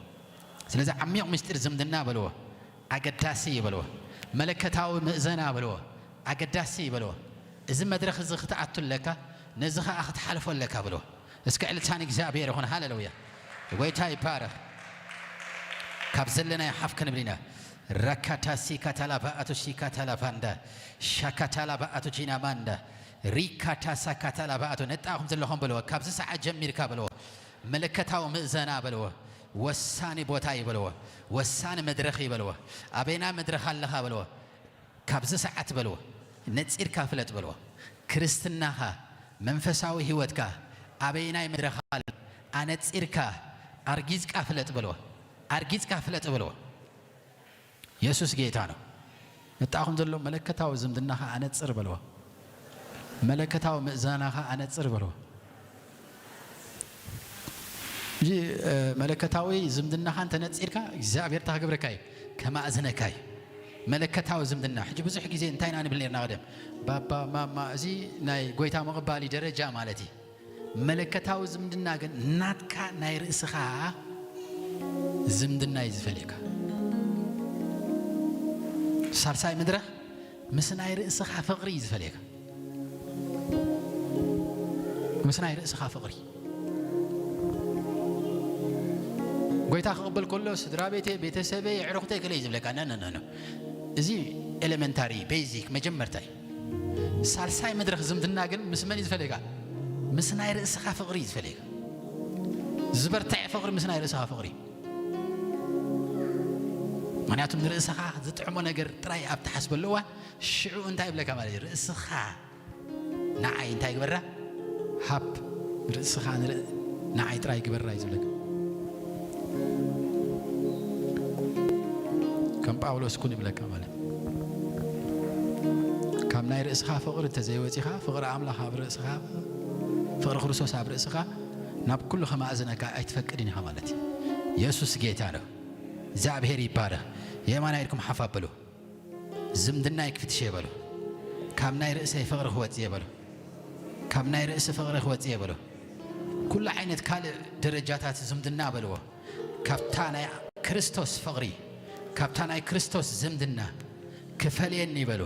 ስለዚ ዓሚቕ ምስጢር ዝምድና በልዎ። ኣገዳሲ እዩ በልዎ። መለኮታዊ ምእዘና በልዎ። ኣገዳሲ እዩ በልዎ። እዚ መድረኽ እዚ ክትኣቱ ኣለካ፣ ነዚ ኸኣ ክትሓልፎ ኣለካ በልዎ። እስከ ዕልልታ ንእግዚኣብሔር ይኹን። ሃሌሉያ። ጎይታ ይባረኽ። ካብ ዘለናዮ ሓፍ ክንብል ኢና። ራካታ ሲካታላ ባኣቶ ሺካታላ ፋንዳ ሻካታላ ባኣቶ ጂና ማንዳ ሪካታ ሳካታላ ባኣቶ ነጣኹም ዘለኹም በልዎ። ካብዚ ሰዓት ጀሚርካ በልዎ። መለኮታዊ ምእዘና በልዎ። ወሳኒ ቦታ እዩ በልዎ። ወሳኒ መድረኽ እዩ በልዎ። ኣበየና መድረኽ ኣለኻ በልዎ። ካብዚ ሰዓት በልዎ። ነጺርካ ፍለጥ በልዎ። ክርስትናኻ፣ መንፈሳዊ ህይወትካ ኣበየናይ መድረኽ ኣሎ? ኣነጺርካ፣ ኣርጊጽካ ፍለጥ በልዎ። ኣርጊጽካ ፍለጥ በልዎ። የሱስ ጌታ ነው። ነጣኹም ዘሎ መለኮታዊ ዝምድናኻ ኣነጽር በልዎ። መለኮታዊ ምእዛናኻ ኣነጽር በልዎ። እዚ፣ እ፣ መለኮታዊ ዝምድናኻ እንተነጺርካ እግዚኣብሔር እንታይ ክገብረካ እዩ? ከማእዝነካ እዩ። መለኮታዊ ዝምድና። ሕጂ ብዙሕ ግዜ እንታይ ኢና ንብል ነርና ቀደም? ባባ፣ ማማ፣ እዚ ናይ ጎይታ ምቕባል እዩ ደረጃ ማለት እዩ። መለኮታዊ ዝምድና ግን ናትካ ናይ ርእስኻ ዝምድና እዩ ዝፈልየካ። ሳልሳይ መድረኽ ምስ ናይ ርእስኻ ፍቕሪ እዩ ዝፈልየካ። ምስ ናይ ርእስኻ ፍቕሪ። ጎይታ ክቕበል ከሎ ስድራ ቤተይ፣ ቤተሰበይ፣ ኣዕሩኽተይ ገለ እዩ ዝብለካ። ነ፣ ነ፣ ነ፣ ነ። እዚ ኤሌመንታሪ፣ ቤዚክ፣ መጀመርታ እዩ። ሳልሳይ መድረኽ ዝምድና ግን ምስ መን እዩ ዝፈልየካ? ምስ ናይ ርእስኻ ፍቕሪ እዩ ዝፈልየካ። ዝበርትዐ ፍቕሪ ምስ ናይ ርእስኻ ፍቕሪ። ምኽንያቱ ንርእስኻ ዝጥዕሞ ነገር ጥራይ ኣብ ትሓስበሉ እዋን ሽዑ እንታይ ይብለካ ማለት እዩ? ርእስኻ ንዓይ እንታይ ግበራ? ሃብ። ርእስኻ ንርኢ-፣ ንዓይ ጥራይ ግበራ እዩ ዝብለካ። ከም ጳውሎስ ኩን ይብለካ ማለት። ካብ ናይ ርእስኻ ፍቕሪ እንተዘይወጺኻ፣ ፍቕሪ ኣምላኽ ኣብ ርእስኻ፣ ፍቕሪ ክርስቶስ ኣብ ርእስኻ ናብ ኩሉ ከማእዝነካ ኣይትፈቅድን ኢኻ ማለት እዩ። የሱስ ጌታ ነው። እግዚኣብሔር ይባረኽ። የማናይ ኢድኩም ሓፍ ኣብሉ። ዝምድናይ ክፍትሽ እየ በሉ። ካብ ናይ ርእሰይ ፍቕሪ ክወጽእ እየ በሉ። ካብ ናይ ርእሲ ፍቕሪ ክወጽእ እየ በሉ። ኩሉ ዓይነት ካልእ ደረጃታት ዝምድና በልዎ። ካብታ ናይ ክርስቶስ ፍቕሪ፣ ካብታ ናይ ክርስቶስ ዝምድና ክፈልየኒ በሉ።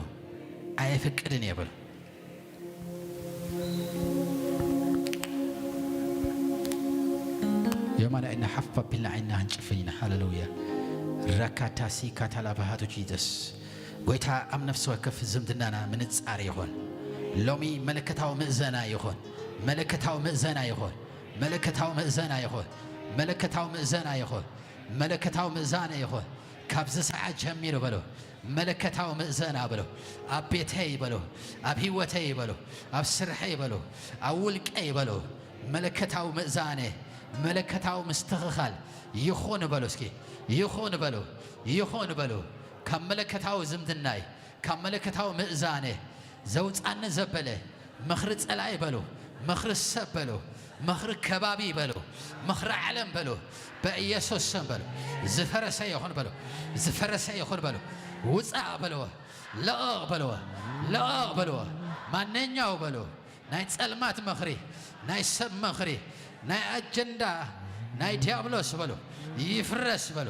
ኣየፍቅድን እየ በሉ። የማና ኢና ሓፍ ኣቢልና ዓይንና ክንጭፍን ኢና። ሃሌሉያ። ራካታሲ ካታላባሃቱ ጂሰስ። ጎይታ ኣብ ነፍሲ ወከፍ ዝምድናና ምንጻር ይኹን። ሎሚ መለከታዊ ምእዘና ይኹን። መለከታዊ ምእዘና ይኹን። መለከታዊ ምእዘና ይኹን። መለከታዊ ምእዘና ይኹን። መለከታዊ ምእዛነ ይኹን። ካብዚ ሰዓት ጀሚሩ በሎ። መለከታዊ ምእዘና በሎ። ኣብ ቤተይ በሎ። ኣብ ህይወተይ በሎ። ኣብ ስርሐይ በሎ። ኣብ ውልቀይ በሎ። መለከታዊ ምእዛነ፣ መለከታዊ ምስትኽኻል ይኹን በሎ። እስኪ ይኹን በሎ። ይኹን በሎ። ካብ መለከታዊ ዝምድናይ፣ ካብ መለከታዊ ምእዛነ ዘውጻኒ ዘበለ ምኽሪ ጸላኢ በሎ። ምኽሪ ሰብ በሎ። ምኽሪ ከባቢ በሎ። ምኽሪ ዓለም በሎ። በኢየሱስ ስም በሎ። ዝፈረሰ ይኹን በሎ። ዝፈረሰ ይኹን በሎ። ውጻእ በሎ። ለቐቕ በሎ። ለቐቕ በሎ። ማንኛው በሎ። ናይ ጸልማት ምኽሪ፣ ናይ ሰብ ምኽሪ፣ ናይ ኣጀንዳ፣ ናይ ዲያብሎስ በሎ። ይፍረስ በሎ።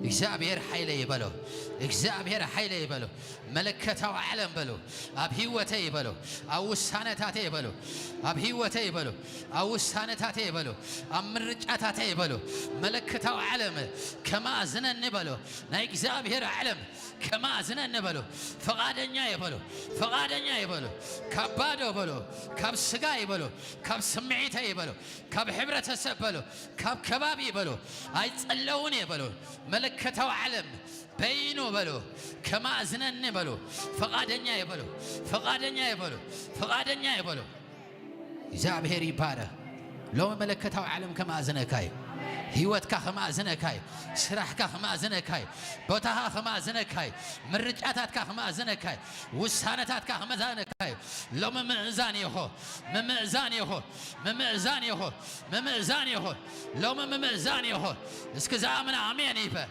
እግዚኣብሔር ሓይለይ በሎ። እግዚኣብሔር ሓይለይ በሎ። መለከታዊ ዓለም በሎ። ኣብ ህይወተይ በሎ። ኣብ ውሳነታተይ በሎ። ኣብ ህይወተይ በሎ። ኣብ ውሳነታተይ በሎ። ኣብ ምርጫታተይ በሎ። መለከታዊ ዓለም ከማእዝነኒ በሎ። ናይ እግዚኣብሔር ዓለም ከማእዝነኒ በሎ። ፈቓደኛ እየ በሎ። ፈቓደኛ እየ በሎ። ካብ ባዶ በሎ። ካብ ስጋ እየ በሎ። ካብ ስምዒተይ በሎ። ካብ ሕብረተሰብ በሎ። ካብ ከባቢ በሎ። ኣይጸለውን እየ በሎ። መለከታዊ ዓለም በይኑ በሎ። ከማእዝነኒ በሎ። ፈቓደኛ እየ በሎ። ፈቓደኛ እየ በሎ። ፈቓደኛ እየ በሎ። እግዚኣብሔር ይባረኽ። ሎሚ መለከታዊ ዓለም ከማእዝነካ እዩ። ህይወትካ ከማእዝነካ እዩ። ስራሕካ ከማእዝነካ እዩ። ቦታኻ ከማእዝነካ እዩ። ምርጫታትካ ከማእዝነካ እዩ። ውሳነታትካ ከማእዝነካ እዩ። ሎሚ ምእዛን ይኹ። ምምእዛን ይኹ። ምምእዛን ይኹ። ምምእዛን ይኹ። ሎሚ ምምእዛን ይኹ። እስኪ ዝኣምን ኣሜን ይበል።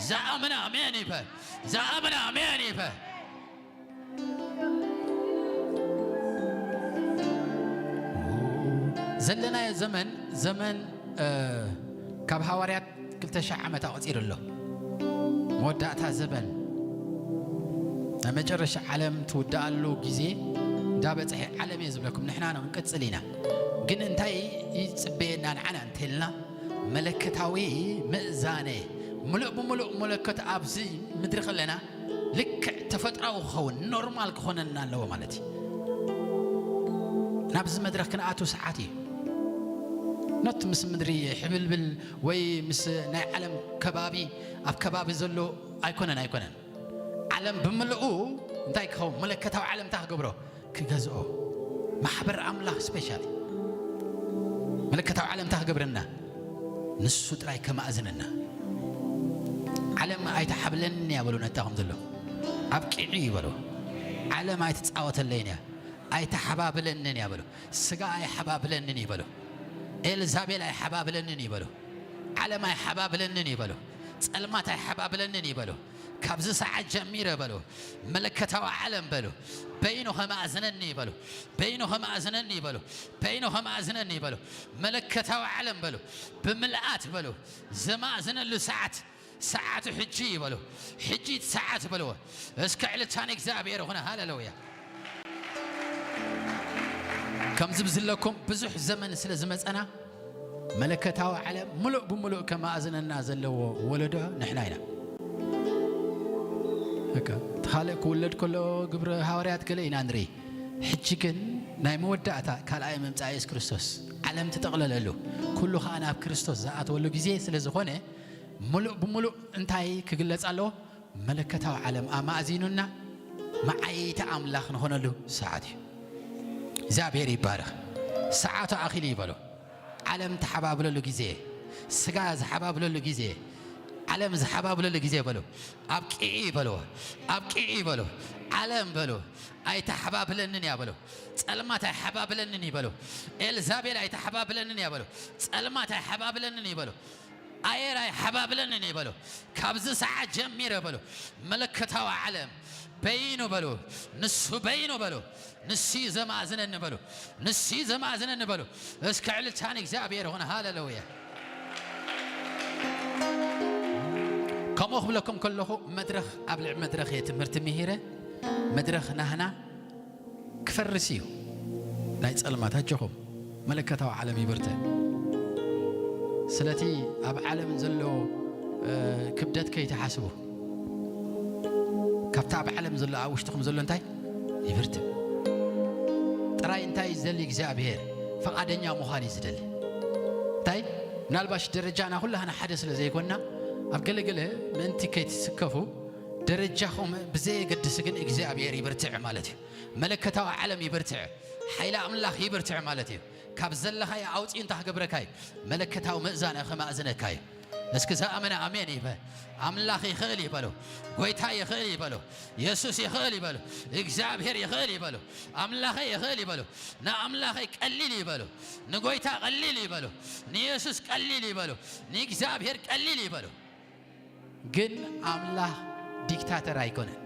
ዝኣምን ኣሜን ይበል። ዝኣምን ኣሜን ይበል። ዘለናዮ ዘመን፣ ዘመን፣ እ፣ ካብ ሃዋርያት ክልተ ሺሕ ዓመት ኣቑጺሩ ኣሎ። መወዳእታ ዘበን፣ ናይ መጨረሻ ዓለም ትውድኣሉ ግዜ እንዳበጽሐ፣ ዓለም እየ ዝብለኩም፣ ንሕና ክንቅጽል ኢና። ግን እንታይ ይጽበየና ንዓና እንተልና፣ መለከታዊ ምእዛነ፣ ምሉእ ብምሉእ መለከት ኣብዚ ምድሪ ከለና ልክዕ ተፈጥራዊ ክኸውን፣ ኖርማል ክኾነና ኣለዎ ማለት እዩ። ናብዚ መድረኽ ክንኣቱ ሰዓት እዩ። ኖት ምስ ምድሪ ሕብልብል ወይ ምስ ናይ ዓለም ከባቢ፣ ኣብ ከባቢ ዘሎ ኣይኮነን፣ ኣይኮነን። ዓለም ብምልኡ እንታይ ክኸውን? መለከታዊ ዓለም እንታይ ክገብሮ? ክገዝኦ። ማሕበር ኣምላኽ ስፔሻሊ መለከታዊ ዓለም እንታይ ክገብረና? ንሱ ጥራይ ከማእዝነና። ዓለም ኣይትሓብለንን እያ በሉ፣ ነታ ከም ዘሎ ኣብቂዑ እዩ በሉ። ዓለም ኣይትጻወተለይን እያ፣ ኣይትሓባብለንን እያ በሉ። ስጋ ኣይሓባብለንን እዩ በሉ። ኤልዛቤል ኣይሓባብለንን እዩ በሉ። ዓለም ኣይሓባብለንን እዩ በሉ። ጸልማት ኣይሓባብለንን እዩ በሉ። ካብዚ ሰዓት ጀሚረ በሉ፣ መለከታዊ ዓለም በሉ፣ በይኑ ከማእዝነኒ በሉ፣ በይኑ ከማእዝነኒ በሉ፣ በይኑ ከማእዝነኒ በሉ። መለከታዊ ዓለም በሉ፣ ብምልኣት በሉ፣ ዘማእዝነሉ ሰዓት፣ ሰዓቱ ሕጂ እዩ በሉ። ሕጂ እቲ ሰዓት በልዎ። እስከ ዕልልታ ንእግዚኣብሔር ይኹን። ሃሌሉያ። ከምዚ ብዝለኩም ብዙሕ ዘመን ስለ ዝመጸና፣ መለከታዊ ዓለም ምሉእ ብምሉእ ከማእዝነና ዘለዎ ወለዶ ንሕና ኢና። በቃ፣ እቲ ካልእ ክውለድ ከሎ ግብረ ሃዋርያት ገለ ኢና ንርኢ። ሕጂ ግን ናይ መወዳእታ ካልኣይ ምምጻእ የሱስ ክርስቶስ፣ ዓለም ትጠቕለለሉ፣ ኩሉ ኸኣ ናብ ክርስቶስ ዝኣተወሉ ግዜ ስለ ዝኾነ፣ ምሉእ ብምሉእ እንታይ ክግለጽ ኣለዎ? መለከታዊ ዓለም ኣማእዚኑና፣ መዓየይቲ ኣምላኽ ንኾነሉ ሰዓት እዩ። እግዚኣብሔር ይባረኽ። ሰዓቱ ኣኺሉ እዩ በሎ። ዓለም ተሓባብለሉ ግዜ፣ ስጋ ዝሓባብለሉ ግዜ፣ ዓለም ዝሓባብለሉ ግዜ በሎ። ኣብቂዒ በሎ። ኣብቂዒ በሎ። ዓለም በሎ። ኣይተሓባብለንን እያ በሎ። ጸልማት ኣይሓባብለንን እዩ በሎ። ኤልዛቤል ኣይተሓባብለንን እያ በሎ። ጸልማት ኣይሓባብለንን እዩ በሎ። ኣየር ኣይሓባብለንን እዩ በሎ። ካብዚ ሰዓት ጀሚረ በሎ። መለከታዊ ዓለም በይኑ በሎ። ንሱ በይኑ በሎ። ንሱ እዩ ዘማእዝነኒ በሎ። ንሱ እዩ ዘማእዝነኒ በሎ። እስከ ዕልልታ ንእግዚኣብሔር ይኹን። ሃሌሉያ። ከምኡ ክብለኩም ከለኹ፣ መድረኽ፣ ኣብ ልዕሊ መድረኽ እየ ትምህርቲ ምሂረ። መድረኽ ናህና ክፈርስ እዩ። ናይ ጸልማት ኣጆኹም፣ መለከታዊ ዓለም ይብርትዕ። ስለቲ ኣብ ዓለም ዘሎ፣ እ፣ ክብደት ከይትሓስቡ። ካብቲ ኣብ ዓለም ዘሎ ኣብ ውሽጥኹም ዘሎ እንታይ ይብርትዕ። ጥራይ እንታይ እዩ ዝደሊ እግዚኣብሔር? ፍቓደኛ ምዃን እዩ ዝደሊ። እንታይ? ምናልባሽ ደረጃና ኩላህና ሓደ ስለ ዘይኮንና፣ ኣብ ገለገለ ምእንቲ ከይትስከፉ፣ ደረጃኹም ብዘየገድስ ግን እግዚኣብሔር ይብርትዕ ማለት እዩ። መለከታዊ ዓለም ይብርትዕ፣ ሓይሊ ኣምላኽ ይብርትዕ ማለት እዩ። ካብ ዘለኻዮ ኣውጺኡ እንታይ ክገብረካ እዩ? መለከታዊ ምእዛን ከማእዝነካ እዩ። እስኪ ዝኣመነ ኣሜን ይበል። ኣምላኽ ይኽእል ይበሎ። ጎይታ ይኽእል ይበሎ። የሱስ ይኽእል ይበሎ። እግዚኣብሔር ይኽእል ይበሎ። ኣምላኸይ ይኽእል ይበሎ። ንኣምላኸይ ቀሊል ይበሎ። ንጎይታ ቀሊል ይበሎ። ንየሱስ ቀሊል ይበሎ። ንእግዚኣብሔር ቀሊል ይበሎ። ግን ኣምላኽ ዲክታተር ኣይኮነን።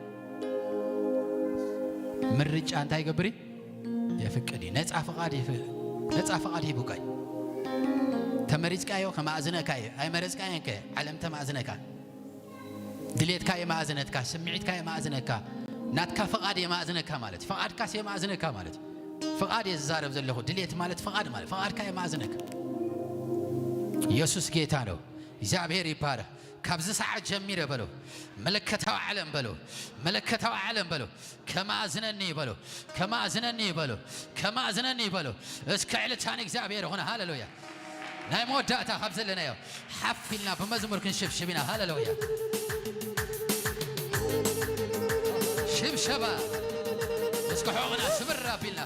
ምርጫ እንታይ ይገብር እዩ? የፍቅድ እዩ። ነጻ ፍቓድ ይፍ-፣ ነጻ ፍቓድ ሂቡካ እዩ። ተመሪጽካዮ ከማእዝነካ እዩ። ኣይመረጽካዮን ከ ዓለም ተማእዝነካ። ድሌትካ የማእዝነትካ፣ ስምዒትካ የማእዝነካ፣ ናትካ ፍቓድ የማእዝነካ ማለት፣ ፍቓድካስ የማእዝነካ ማለት። ፍቓድ እየ ዝዛረብ ዘለኹ፣ ድሌት ማለት ፍቓድ ማለት፣ ፍቓድካ የማእዝነካ። ኢየሱስ ጌታ ነው። እግዚኣብሔር ይባረክ። ካብዚ ሰዓት ጀሚረ በሎ፣ መለከታዊ ዓለም በሎ፣ መለከታዊ ዓለም በሎ፣ ከማእዝነኒ በሎ፣ ከማእዝነኒ በሎ፣ ከማእዝነኒ በሎ። እስከ ዕልልታ ንእግዚኣብሔር ይኹን። ሃሌሉያ። ናይ መወዳእታ ካብ ዘለናዮ ሓፍ ኢልና ብመዝሙር ክንሽብሽብ ኢና። ሃሌሉያ። ሽብሸባ እስከ ሕቑና ስብር ኣቢልና።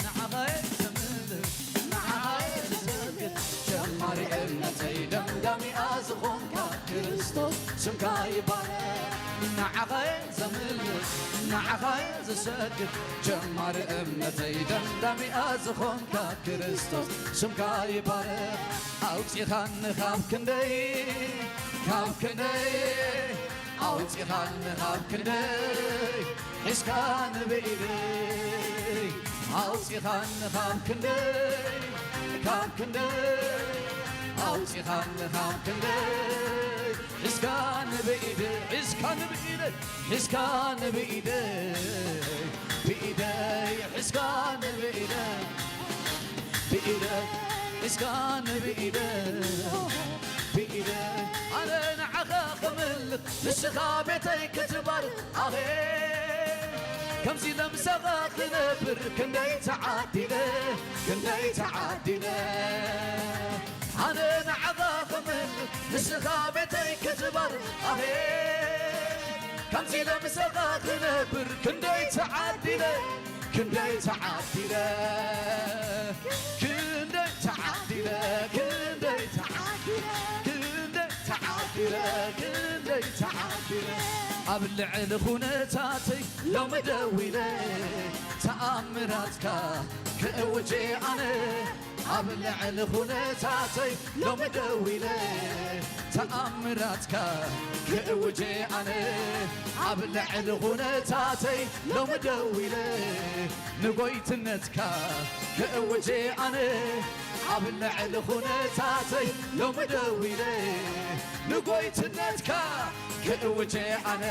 ንዓኻ እየ ዘምልኽ፣ ንዓኻ እየ ዝሰግድ፣ ጀማሪ እምነተይ ደምዳሚኣ ዝኾንካ ክርስቶስ ስምካ ይባረኽ። ንዓኻ እየ ዘምልኽ፣ ንዓኻ እየ ዝሰግድ፣ ጀማሪ እምነተይ ደምዳሚኣ ዝኾንካ ክርስቶስ ስምካ ይባረኽ። ኣውፂኻኒ ካብ ክንደይ፣ ካብ ክንደይ ኣውፂኻኒ ካብ ክንደይ ሒዝካ ንብኢደይ ኣውፂኻኒ ካብ ክንደይ ካብ ክንደይ ኣውፂኻኒ ካብ ክንደይ ሒዝካ ንብኢደይ ሒዝካ ንብኢደይ ሒዝካ ንብኢደይ ብኢደይ ሒዝካ ንብኢደይ ብኢደይ ሒዝካ ንብኢደይ ብኢደይ ኣነ ንዓኻ ክምልኽ ንስኻ ቤተይ ክትባርኽ ኣኼ ከምዚ ለምሳኻ ክነብር ክንደይ ተዓዲለ ክንደይ ተዓዲለ ኣነ ንዓኻ ክምልኽ ንስኻ ቤተይ ክትባርኽ ኣኼ ከምዚ ለምሳኻ ክነብር ክንደይ ተዓዲለ ክንደይ ተዓዲለ ክንደይ ተዓዲለ ክንደይ ተዓዲለ ክንደይ ተዓዲለ ክንደይ ተዓዲለ ኣብ ልዕሊ ኩነታተይ ሎሚ ደው ኢለ ተኣምራትካ ክእውጀ ኣነ ኣብ ልዕሊ ኩነታተይ ሎሚ ደው ኢለ ተኣምራትካ ክእውጀ ኣነ ኣብ ልዕሊ ኩነታተይ ሎሚ ደው ኢለ ንጎይትነትካ ክእውጀ ኣነ ኣብ ልዕሊ ኩነታተይ ሎሚ ደው ኢለ ንጎይትነትካ ክእውጀ ኣነ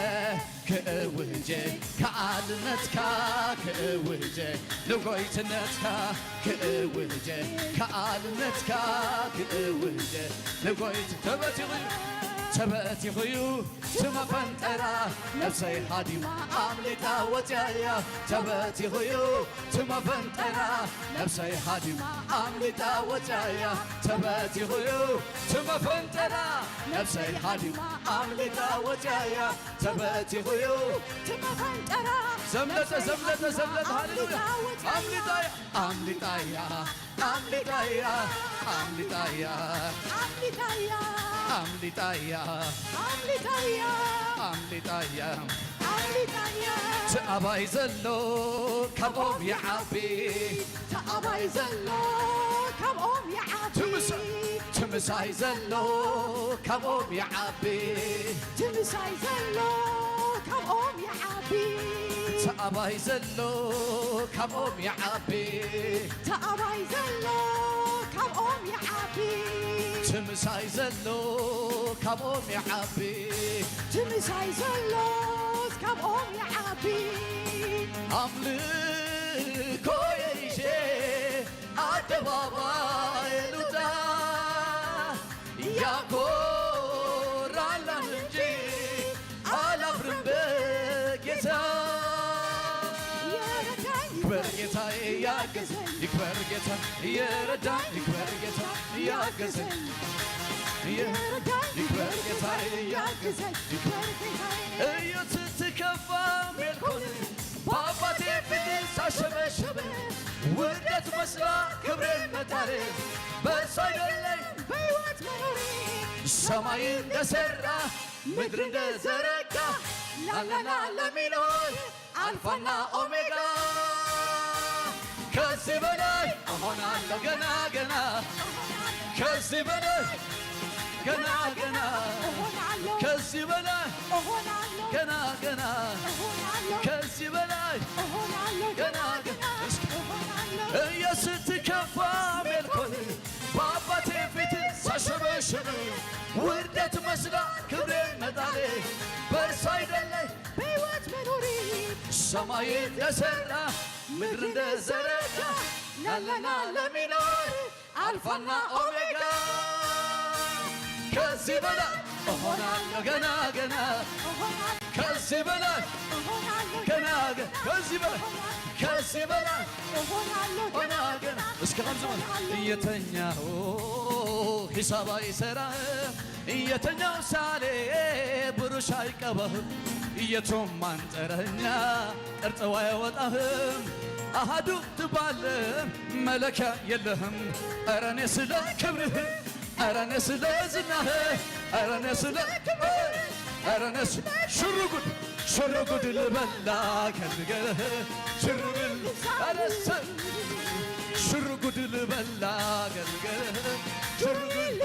ክእውጀ ከኣልነትካ ክእውጀ ንጎይትነትካ ክእውጀ ከኣልነትካ ክእውጀ ንጎይት ተበቲኹ ተበቲኹዩ ትመፈንጠራ ነብሰይ ሃዲማ ኣምሊጣ ወፅያያ ተበቲኹዩ ትመፈንጠራ ነብሰይ ሃዲማ ኣምሊጣ ወፅያያ ተበቲኹዩ ትመፈንጠራ ነብሰይ ሃዲማ ኣምሊጣ ወፅያያ ተበቲኹዩ ትመፈንጠራ ዘምለጠ ዘምለጠ ዘምለጠ ሃሌሉያ ኣምሊጣያ ኣምሊጣያ ኣምሊጣያ ኣምሊጣያ ኣምሊጣያ ኣምሊጣያ ኣምሊጣያ ኣምሊጣያ ኣምሊጣያ እቲ ኣባይ ዘሎ ካብኦም ይዓቢ እቲ ኣባይ ዘሎ ካብኦም ይዓቢ ትምሳ ትምሳይ ዘሎ ካብኦም ይዓቢ ትምሳይ ዘሎ ካብኦም ይዓቢ እቲ ኣባይ ዘሎ ካብኦም ይዓቢ እቲ ኣባይ ዘሎ ካብኦም ይዓቢ ትምሳይ ዘሎ ካብኦም ይዓቢ ትምሳይ ዘሎስ ካብኦም ይዓቢ ኣምልኮ የይሼ ኣደባባይ ልውጣ ያኮራላን እንጂ አላፍርም በጌታ ይክበር ጌታዬ ያገዘኝ ይክበር ጌታ የረዳኝ ይክበር ጌታ ያገዘኝ የረዳኝ ይክበር ጌታዬ ያገዘኝ ይክበር ጌታዬ እዩት ስትከፋ ሜልኮን በአባቴ ፊት ሳሸበሸበ ውርደት መስላ ክብሬን መጣል በእርሱ አይደለም በሕይወት መኖሬ ሰማይ እንደሰራ ምድር እንደዘረጋ ላላላ ለሚኖር አልፋና ኦሜጋ ከዚህ በላይ እሆናለሁ ገና ገና ከዚህ በላይ ገና ገና እሆናለሁ ከዚህ በላይ እሆናለሁ ገና ገና እሆናለሁ ከዚህ በላይ እሆናለሁ ገና ገና እስኪ እሆናለሁ እየስትከፋ ሜልኮል በአባቴ ፊት ሳሸበሽብ ውርደት መስላ ክብሬን መጣሌ በእርሱ አይደለ በሕይወት መኖሬ ሰማይ እንደሰራ ምድር እንደዘረጋ ላለና ለሚኖር አልፋና ኦሜጋ ከዚህ በላይ እሆናለሁ ገና ገና ከዚህ በላይ ገና ገና ከዚህ በላይ ከዚህ በላይ እሆናለሁ ገና ገና እስከ ከምዚ በል እየተኛሁ ሂሳብ አይሰራም እየተኛሁ ሳሌ ብሩሽ አይቀባህም እየቶም ማንጠረኛ ቀርጸው አይወጣህም አሃዱ ትባል መለኪያ የለህም ኧረ እኔ ስለ ክብርህ ኧረ እኔ ስለ ዝናህ ኧረ እኔ ስለ ክብርህ ኧረ እኔ ስለ ሽርጉድ ሽርጉድ ልበላ ከልገለህ ሽርጉድ ኧረ ስ- ሽርጉድ ልበላ ከልገለህ ሽርጉድ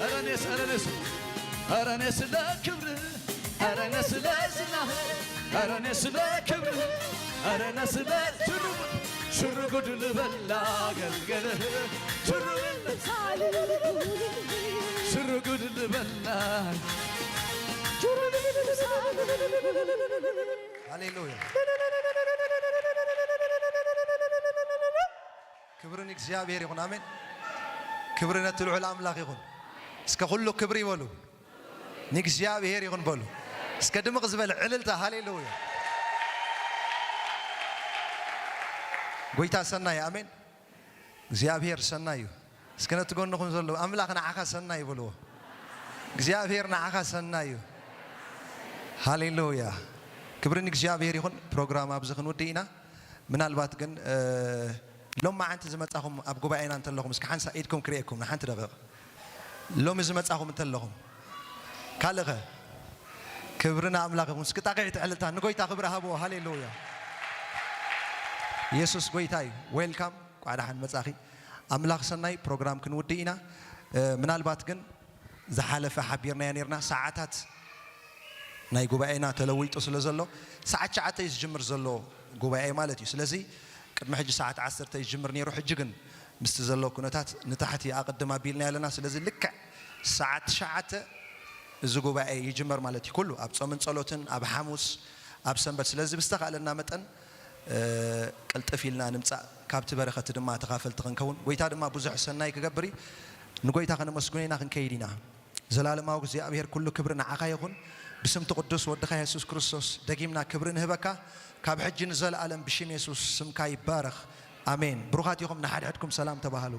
ኧረ እኔ ስ- ኧረ እኔ ስ- ኧረ እኔ ስለ ክብርህ ኧረ እኔ ስለ ዝናህ ኧረ እኔ ስለ ክብርህ ኧረ እኔ ስለ ሽርጉድ ሽርጉድ ልበላ አገልገልህ ሽርጉድ ሽርጉድ ልበላ ሃሌሉያ። ክብሪ ንእግዚኣብሔር ይኹን። ኣሜን። ክብሪ ነቲ ልዑል ኣምላኽ ይኹን። እስከ ኩሉ ክብሪ ይበሉ። ንእግዚኣብሔር ይኹን በሉ። እስከ ድምቕ ዝበለ ዕልልታ ሃሌሉያ። ጎይታ ሰናይ ኣሜን። እግዚኣብሔር ሰናይ እዩ። እስከ ነቲ ጎንኹም ዘሎ ኣምላኽ ንዓኻ ሰናይ ይበልዎ። እግዚኣብሔር ንዓኻ ሰናይ እዩ። ሃሌሉያ። ክብሪ ንእግዚኣብሔር ይኹን። ፕሮግራም ኣብዚ ክንውድእ ኢና። ምናልባት ግን እ፣ ሎም መዓንቲ ዝመጻኹም ኣብ ጉባኤና እንተለኹም እስኪ ሓንሳ ኢድኩም ክርእየኩም ንሓንቲ ደቂቕ። ሎሚ ዝመጻኹም እንተለኹም ካልእኸ ክብሪ ንኣምላኽ ይኹን። እስኪ ጣቕዒት ዕልልታ ንጎይታ ክብሪ ሃብዎ። ሃሌሉያ። ኢየሱስ ጎይታ እዩ። ዌልካም። ቋዕ ደሓን መጻኺ። ኣምላኽ ሰናይ ፕሮግራም ክንውድእ ኢና። እ፣ ምናልባት ግን ዝሓለፈ ሓቢርናዮ ነርና ሰዓታት ናይ ጉባኤና ተለዊጡ ስለ ዘሎ ሰዓት ትሽዓተ እዩ ዝጅምር ዘሎ ጉባኤ ማለት እዩ። ስለዚ ቅድሚ ሕጂ ሰዓት ዓሰርተ እዩ ዝጅምር ነይሩ። ሕጂ ግን ምስቲ ዘሎ ኩነታት ንታሕቲ ኣቐድም ኣቢልና ኣለና። ስለዚ ልክዕ ሰዓት ትሽዓተ እዚ ጉባኤ ይጅመር ማለት እዩ። ኩሉ ኣብ ጾምን ጸሎትን ኣብ ሓሙስ ኣብ ሰንበት። ስለዚ ብዝተኻእለና መጠን እ፣ ቅልጥፍ ኢልና ንምጻእ ካብቲ በረኸት ድማ ተኻፈልቲ ክንከውን ጎይታ ድማ ብዙሕ ሰናይ ክገብር እዩ። ንጎይታ ከነመስግኖ ኢና ክንከይድ ኢና። ዘላለማዊ እግዚኣብሔር ኩሉ ክብሪ ንዓኻ ይኹን። ብስምቲ ቅዱስ ወድኻ የሱስ ክርስቶስ ደጊምና ክብሪ ንህበካ። ካብ ሕጂ ንዘለኣለም ብሽም የሱስ ስምካ ይባረኽ። ኣሜን። ብሩኻት ኢኹም። ንሓድሕድኩም ሰላም ተባሃሉ።